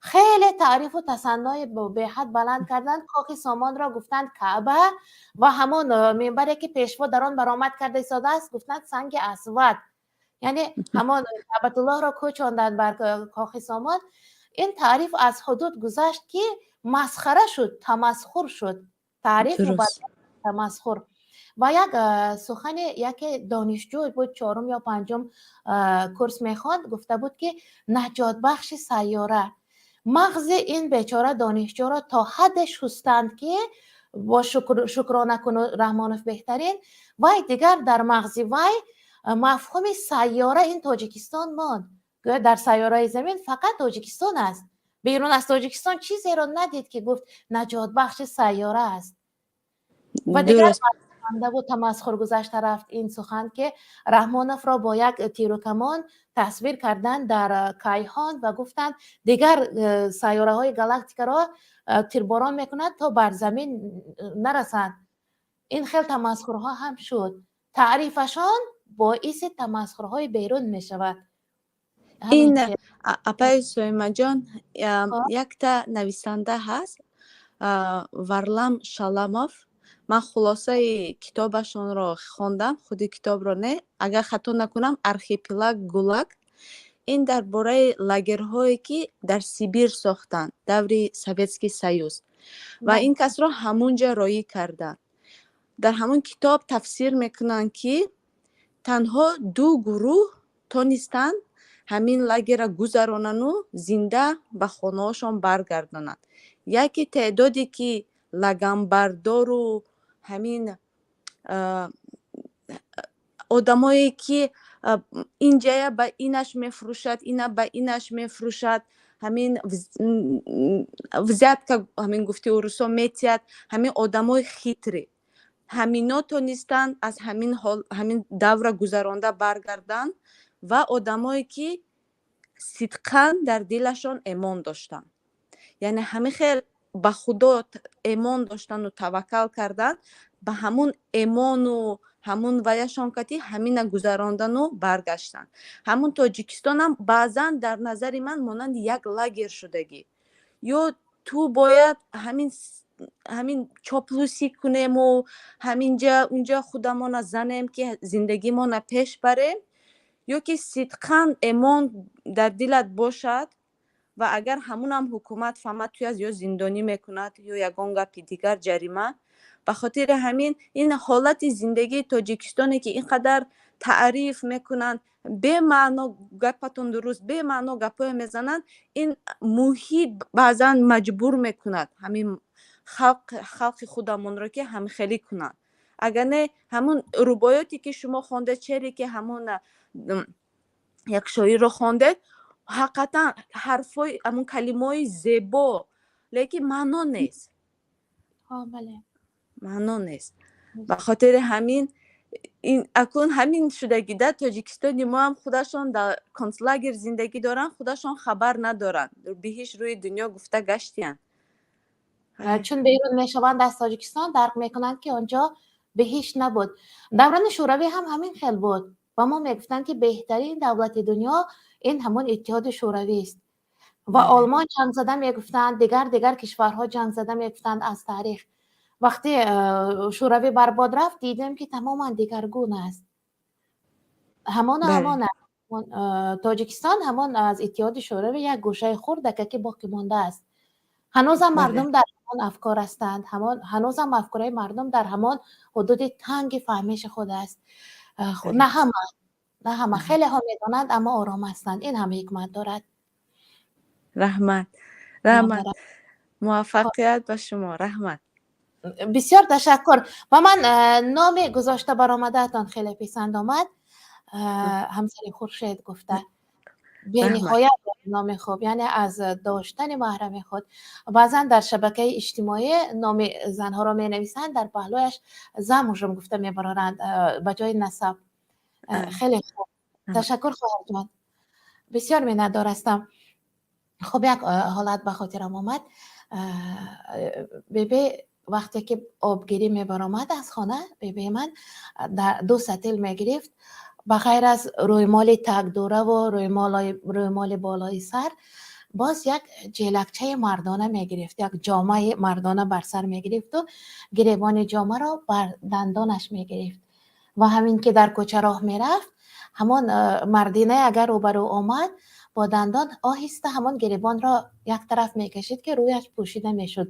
Хеле таърифу тасаннои беҳад баланд карданд. Кохи Сомонро гуфтанд Каъба ва ҳамон минбаре, ки пешво дар он баромад карда истодааст, гуфтанд Санги Асвад, яъне ҳамон Каъбатуллоҳро кӯчонданд бар Кохи Сомон. Ин таъриф аз ҳудуд гузашт, ки масхара шуд, тамасхур шуд таъриф, тамасхур. Ва як сухани яке донишҷӯ буд, чорум ё панҷум курс мехонд, гуфта буд, ки наҷотбахши сайёра. Мағзи ин бечора донишҷӯро то ҳадде шустанд, ки бо шукрона куну Раҳмонов беҳтарин, вай дигар дар мағзи вай мафҳуми сайёра ин Тоҷикистон монд. Гӯё дар сайёраи Замин фақат Тоҷикистон аст, берун аз Тоҷикистон чизеро надид, ки гуфт наҷотбахши сайёра аст. Ва дигар хандаву тамасхур гузашта рафт ин сухан, ки Раҳмоновро бо як тирукамон тасвир карданд дар кайҳон ва гуфтанд, дигар сайёраҳои галактикаро тирборон мекунад, то бар Замин нарасанд. Ин хел тамасхурҳо ҳам шуд. Таърифашон боиси тамасхурҳои берун мешавад. Ин, апаи Соимаҷон, якта нависанда ҳаст, Варлам Шаламов. Ман хулосаи китобашонро хондам, худи китобро не. Агар хато накунам, «Архипелаг ГУЛАГ». Ин дар бораи лагерҳое, ки дар Сибир сохтанд даври Советский Союз, ва ин касро ҳамунҷа роӣ карданд. Дар ҳамон китоб тафсир мекунанд, ки танҳо ду гурӯҳ тонистанд ҳамин лагерра гузаронану зинда ба хонаҳошон баргардонанд. Яке теъдоде, ки лаганбардору ҳамин одамое, ки инҷая ба инаш мефурӯшад, ина ба инаш мефурӯшад, ҳамин взятка, ҳамин гуфти урусо, метиҳад, ҳамин одамои хитрый, ҳамино тонистанд аз ҳамин ҳамин давра гузаронда баргарданд, ва одамое, ки сидқан дар дилашон эмон доштанд, яъне ҳамин хел ба Худо эмон доштану таваккал карданд, ба ҳамун эмону ҳамун ваяшон кати ҳамина гузарондану баргаштанд. Ҳамун Тоҷикистонам баъзан дар назари ман монанди як лагер шудагӣ. Ё ту бояд ҳамин чоплусӣ кунему ҳаминҷа унҷа худамона занем, ки зиндагимона пеш барем, ё ки сидқан эмон дар дилат бошад. Ва агар ҳамунам ҳукумат фаҳмад, туяз ё зиндонӣ мекунад, ё ягон гапи дигар, ҷарима. Ба хотири ҳамин ин ҳолати зиндагии Тоҷикистоне, ки ин қадар таъриф мекунанд, бемаъно, гапатон дуруст, бемаъно гапҳое мезананд, ин муҳит баъзан маҷбур мекунад ҳамин халқи худамонро, ки ҳамхелӣ кунанд. Агар не, ҳамун рубоёте, ки шумо хондед, шеъре, ки ҳамун як шоирро хондед, ҳақиқатан ҳарфҳои, ҳамун калимаҳои зебо, лекин маъно нест, маъно нест. Ба хотири ҳамин ин акнун ҳамин шудагӣ дар Тоҷикистони мо ҳам худашон дар концлагер зиндагӣ доранд, худашон хабар надоранд, биҳишт рӯи дунё гуфта гаштиянд. Чун берун мешаванд аз Тоҷикистон, дарк мекунанд, ки он ҷо биҳишт набуд. Даврони Шӯравӣ ҳам ҳамин хел буд ва мо мегуфтанд, ки беҳтарин давлати дунё ин ҳамон Иттиҳоди Шӯравист ва Олмон ҷанг зада мегуфтанд, дигар дигар кишварҳо ҷанг зада мегуфтанд. Аз таърих вақте Шӯравӣ барбод рафт, дидем, ки тамоман дигаргун аст. Ҳамону ҳамон Тоҷикистон, ҳамон аз Иттиҳоди Шӯравӣ як гӯшаи хурдака, ки боқӣ мондааст. Ҳанӯзам мардум дар ҳамон афкор ҳастанд, ҳанӯзам афкорҳои мардум дар ҳамон ҳудуди танги фаҳмиши худ аст. На ҳама, на ҳама, хелеҳо медонанд, аммо ором ҳастанд. Ин ҳам ҳикмат дорад. Раҳмат, раҳмат, муваффақият ба шумо, раҳмат. Бисёр ташаккур. Ба ман номи гузошта баромадаатон хеле писанд омад, ҳамсари Хуршед гуфта. Бениҳоят номи хуб, яъне аз доштани маҳрами худ. Баъзан дар шабакаи иҷтимоӣ номи занҳоро менависанд, дар паҳлӯяш замужем гуфта мебароранд ба ҷои насаб. Хеле хуб, ташаккур, хоҳарҷон, бисёр миннатдор ҳастам. Хуб, як ҳолат ба хотирам омад. Бебе вақте ки обгирӣ мебаромад аз хона, бебеи ман ду сатил мегирифт. Ба ғайр аз рӯймоли тагдораву рӯймоли болои сар. Боз як ҷелакчаи мардона мегирифт, як ҷомаи мардона бар сар мегирифту гиребони ҷомаро бар дандонаш мегирифт ва ҳамин ки дар кӯча роҳ мерафт, ҳамон мардинае агар рӯбарӯ омад, бо дандон оҳиста ҳамон гиребонро як тараф мекашид, ки рӯяш пӯшида мешуд.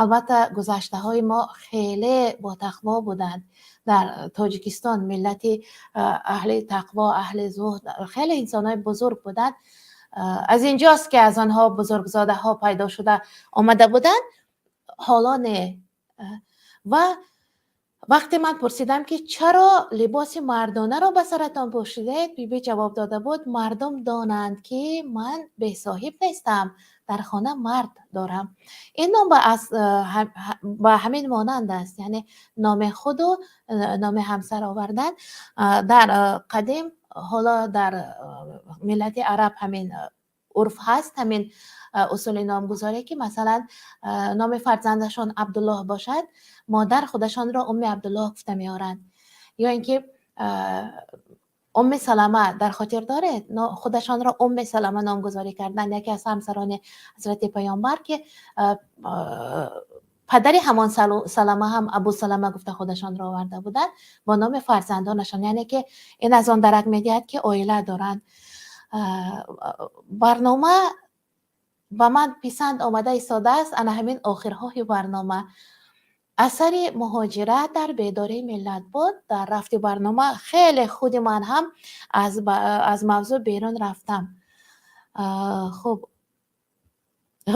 Албатта, гузаштаҳои мо хеле ботақво буданд. Дар Тоҷикистон миллати аҳли тақво, аҳли зуҳд, хеле инсонҳои бузург буданд. Аз инҷост, ки аз онҳо бузургзодаҳо пайдо шуда омада буданд. Ҳоло не. Ва вақте ман пурсидам, ки чаро либоси мардонаро ба саратон пӯшидед, биби ҷавоб дода буд: «Мардум донанд, ки ман бесоҳиб нестам, дар хона мард дорам». Ин ном ба ҳамин монанд аст, яъне номи худу номи ҳамсар овардан дар қадим. Ҳоло дар миллати араб ҳамин урф ҳаст, ҳамин усули номгузорӣ, ки масалан номи фарзандашон Абдуллоҳ бошад, модар худашонро Умми Абдуллоҳ гуфта меоранд. Ё ин ки Умми Салама дар хотир доред, худашонро Умми Салама номгузорӣ карданд, яке аз ҳамсарони ҳазрати Паёмбар, ки падари ҳамон Салама ҳам Абу Салама гуфта худашонро оварда буданд бо номи фарзандонашон. Яъне ки ин аз он дарак медиҳад, ки оила доранд. Барнома ба ман писанд омада истодааст. Ана ҳамин охирҳои барнома асари муҳоҷират дар бедории миллат буд. Дар рафти барнома хеле худи ман ҳам аз мавзӯъ берун рафтам. Хуб,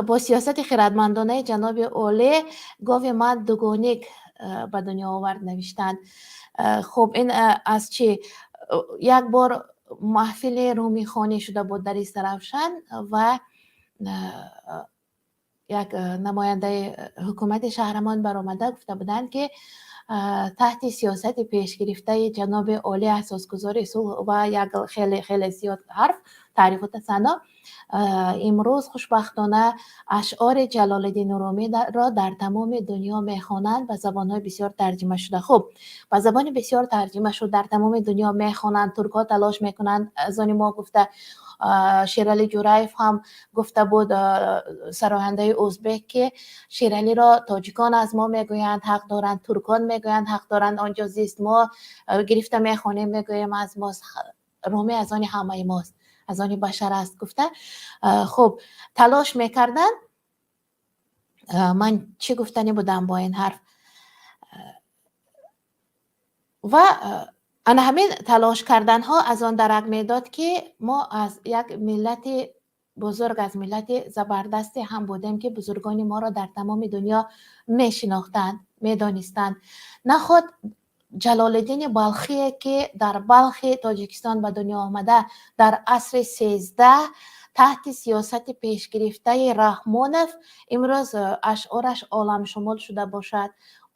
бо сиёсати хирадмандонаи ҷаноби олӣ гови ман дугоник ба дунё овард, навиштанд. Хуб, ин аз чӣ? Як бор маҳфили румихонӣ шуда буд дар Истаравшан ва як намояндаи ҳукумати шаҳрамон баромада гуфта буданд, ки таҳти сиёсати пешгирифтаи ҷаноби олӣ, асосгузори сулҳ ва як хеле хеле зиёд ҳарф, таърифу тасанно, имрӯз хушбахтона ашъори Ҷалолиддини Румиро дар тамоми дунё мехонанд, ба забонҳои бисёр тарҷима шуда. Хуб, ба забони бисёр тарҷима шуд, дар тамоми дунё мехонанд, туркҳо талош мекунанд аз они мо гуфта. Шералӣ Ҷураев ҳам гуфта буд, сарояндаи ӯзбек, ки Шералиро тоҷикон аз мо мегӯянд, ҳақ доранд, туркон мегӯянд, ҳақ доранд, он ҷо зист, мо гирифта мехонем, мегӯем аз мост. Румӣ аз они ҳамаи мост, аз они башар аст гуфта. Хуб, талош мекарданд. Ман чӣ гуфтанӣ будам бо ин ҳарф? Ва ана ҳамин талош карданҳо аз он дарак медод, ки мо аз як миллати бузург, аз миллати забардасте ҳам будем, ки бузургони моро дар тамоми дунё мешинохтанд, медонистанд. Наход Ҷалолиддини Балхие, ки дар Балхи Тоҷикистон ба дунё омада, дар асри 13 таҳти сиёсати пешгирифтаи Раҳмонов имрӯз ашъораш оламшумул шуда бошад,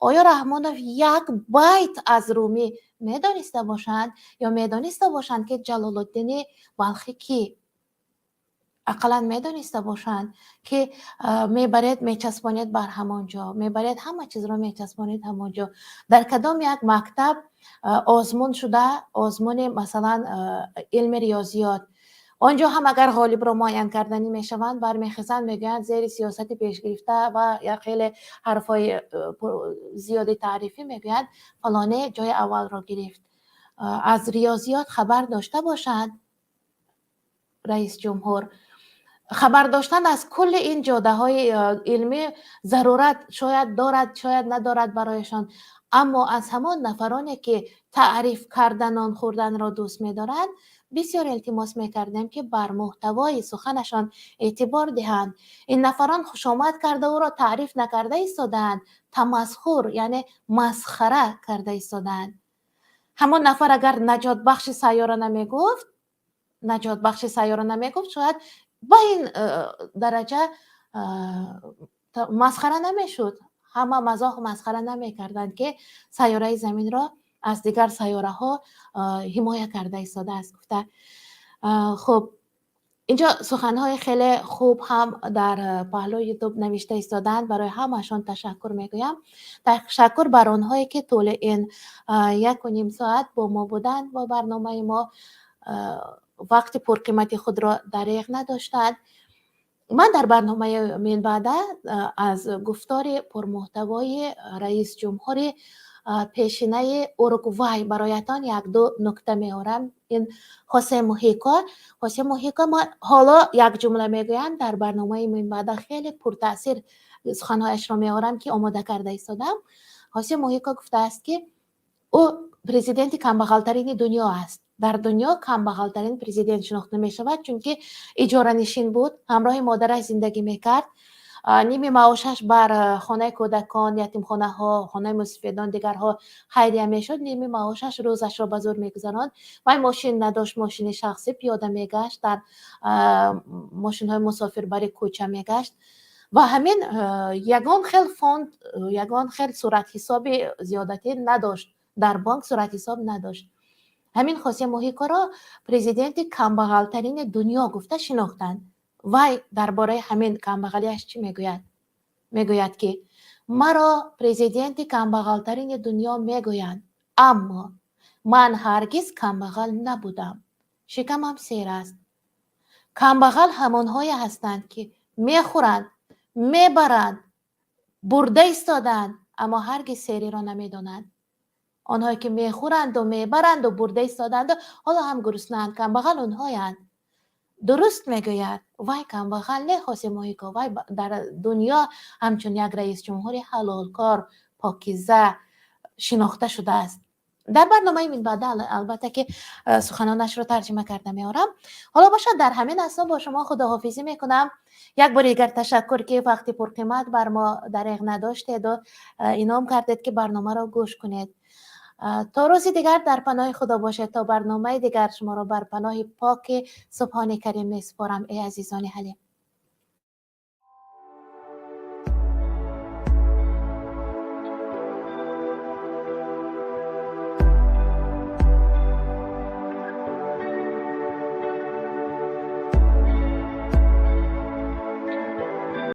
оё Раҳмонов як байт аз Румӣ медониста бошанд ё медониста бошанд, ки Ҷалолуддини Балхӣ кӣ? Ақаллан медониста бошанд, ки мебаред, мечаспонед бар ҳамон ҷо, мебаред, ҳама чизро мечаспонед ҳамон ҷо. Дар кадом як мактаб озмун шуда, озмуни масалан илми риёзиёт, он ҷо ҳам агар ғолибро муайян карданӣ мешаванд, бармехезанд, мегӯянд зери сиёсати пешгирифта ва як хеле ҳарфҳои зиёди таърифӣ мегӯянд, фалоне ҷои аввалро гирифт. Аз риёзиёт хабар дошта бошанд раис ҷумҳур, хабар доштан аз кулли ин ҷодаҳои илмӣ зарурат шояд дорад, шояд надорад барояшон, аммо аз ҳамон нафароне, ки таъриф карда нон хӯрданро дӯст медоранд, бисёр илтимос мекардем, ки бар муҳтавои суханашон эътибор диҳанд. Ин нафарон хушомад карда ӯро таъриф накарда истодаанд, тамасхур, яъне масхара карда истодаанд. Ҳамон нафар агар наҷотбахши сайёра намегуфт, наҷотбахши сайёра намегуфт, шояд ба ин дараҷа масхара намешуд, ҳама мазоҳу масхара намекарданд, ки сайёраи Заминро аз дигар сайёраҳо ҳимоя карда истодааст гуфта. Хуб, инҷо суханҳои хеле хуб ҳам дар паҳлӯи Ютуб навишта истодаанд, барои ҳамаашон ташаккур мегӯям. Ташаккур бар онҳое, ки тӯли ин 1,5 соат бо мо буданд, бо барномаи мо вақти пурқимати худро дареғ надоштанд. Ман дар барномаи минбаъда аз гуфтори пурмуҳтавои раисҷумҳури пешинаи Уругвай бароятон якду нукта меорам. Ин Хосе Мухико. Хосе Мухико, ман ҳоло як ҷумла мегӯям, дар барномаи минбаъда хеле пуртаъсир суханҳояшро меорам, ки омода карда истодам. Хосе Мухико гуфтааст, ки ӯ президенти камбағалтарини дунё аст. Дар дунё камбағалтарин президент шинохта мешавад, чунки иҷоранишин буд, ҳамроҳи модараш зиндагӣ мекард. Ними маошаш бар хонаи кӯдакон, ятимхонаҳо, хонаи мусафедон, дигарҳо хайрия мешуд, ними маошаш рӯзашро ба зӯр мегузаронд. Вай мошин надошт, мошини шахсӣ, пиёда мегашт, дар мошинҳои мусофирбари кӯча мегашт ва ҳамин ягон хел фонд, ягон хел суратҳисоби зиёдатӣ надошт, дар бонк суратҳисоб надошт. Ҳамин Хосе Мухикоро президенти камбағалтарини дунё гуфта шинохтанд. Вай дар бораи ҳамин камбағалиаш чӣ мегӯяд? Мегӯяд, ки маро президенти камбағалтарини дунё мегӯянд, аммо ман ҳаргиз камбағал набудам, шикамам сер аст. Камбағал ҳамонҳое ҳастанд, ки мехӯранд, мебаранд, бурда истодаанд, аммо ҳаргиз сериро намедонанд. Онҳое ки мехӯранду мебаранду бурда истодаанду ҳоло ҳам гуруснаанд, камбағал онҳоянд. Дуруст мегӯяд, вай камбағал не, Хосе Мухико. Вай дар дунё ҳамчун як раисҷумҳури ҳалолкор, покиза шинохта шудааст. Дар барномаи минбаъда, албатта, ки суханонашро тарҷима карда меорам. Ҳоло бошад, дар ҳамин асно бо шумо худоҳофизӣ мекунам. Як бори дигар ташаккур, ки вақти пурқимат бар мо дареғ надоштеду инъом кардед, ки барномаро гӯш кунед. То рӯзи дигар дар паноҳи Худо бошед. То барномаи дигар шуморо бар паноҳи поки Субҳони Карим месупорам, эй азизони ҳалим.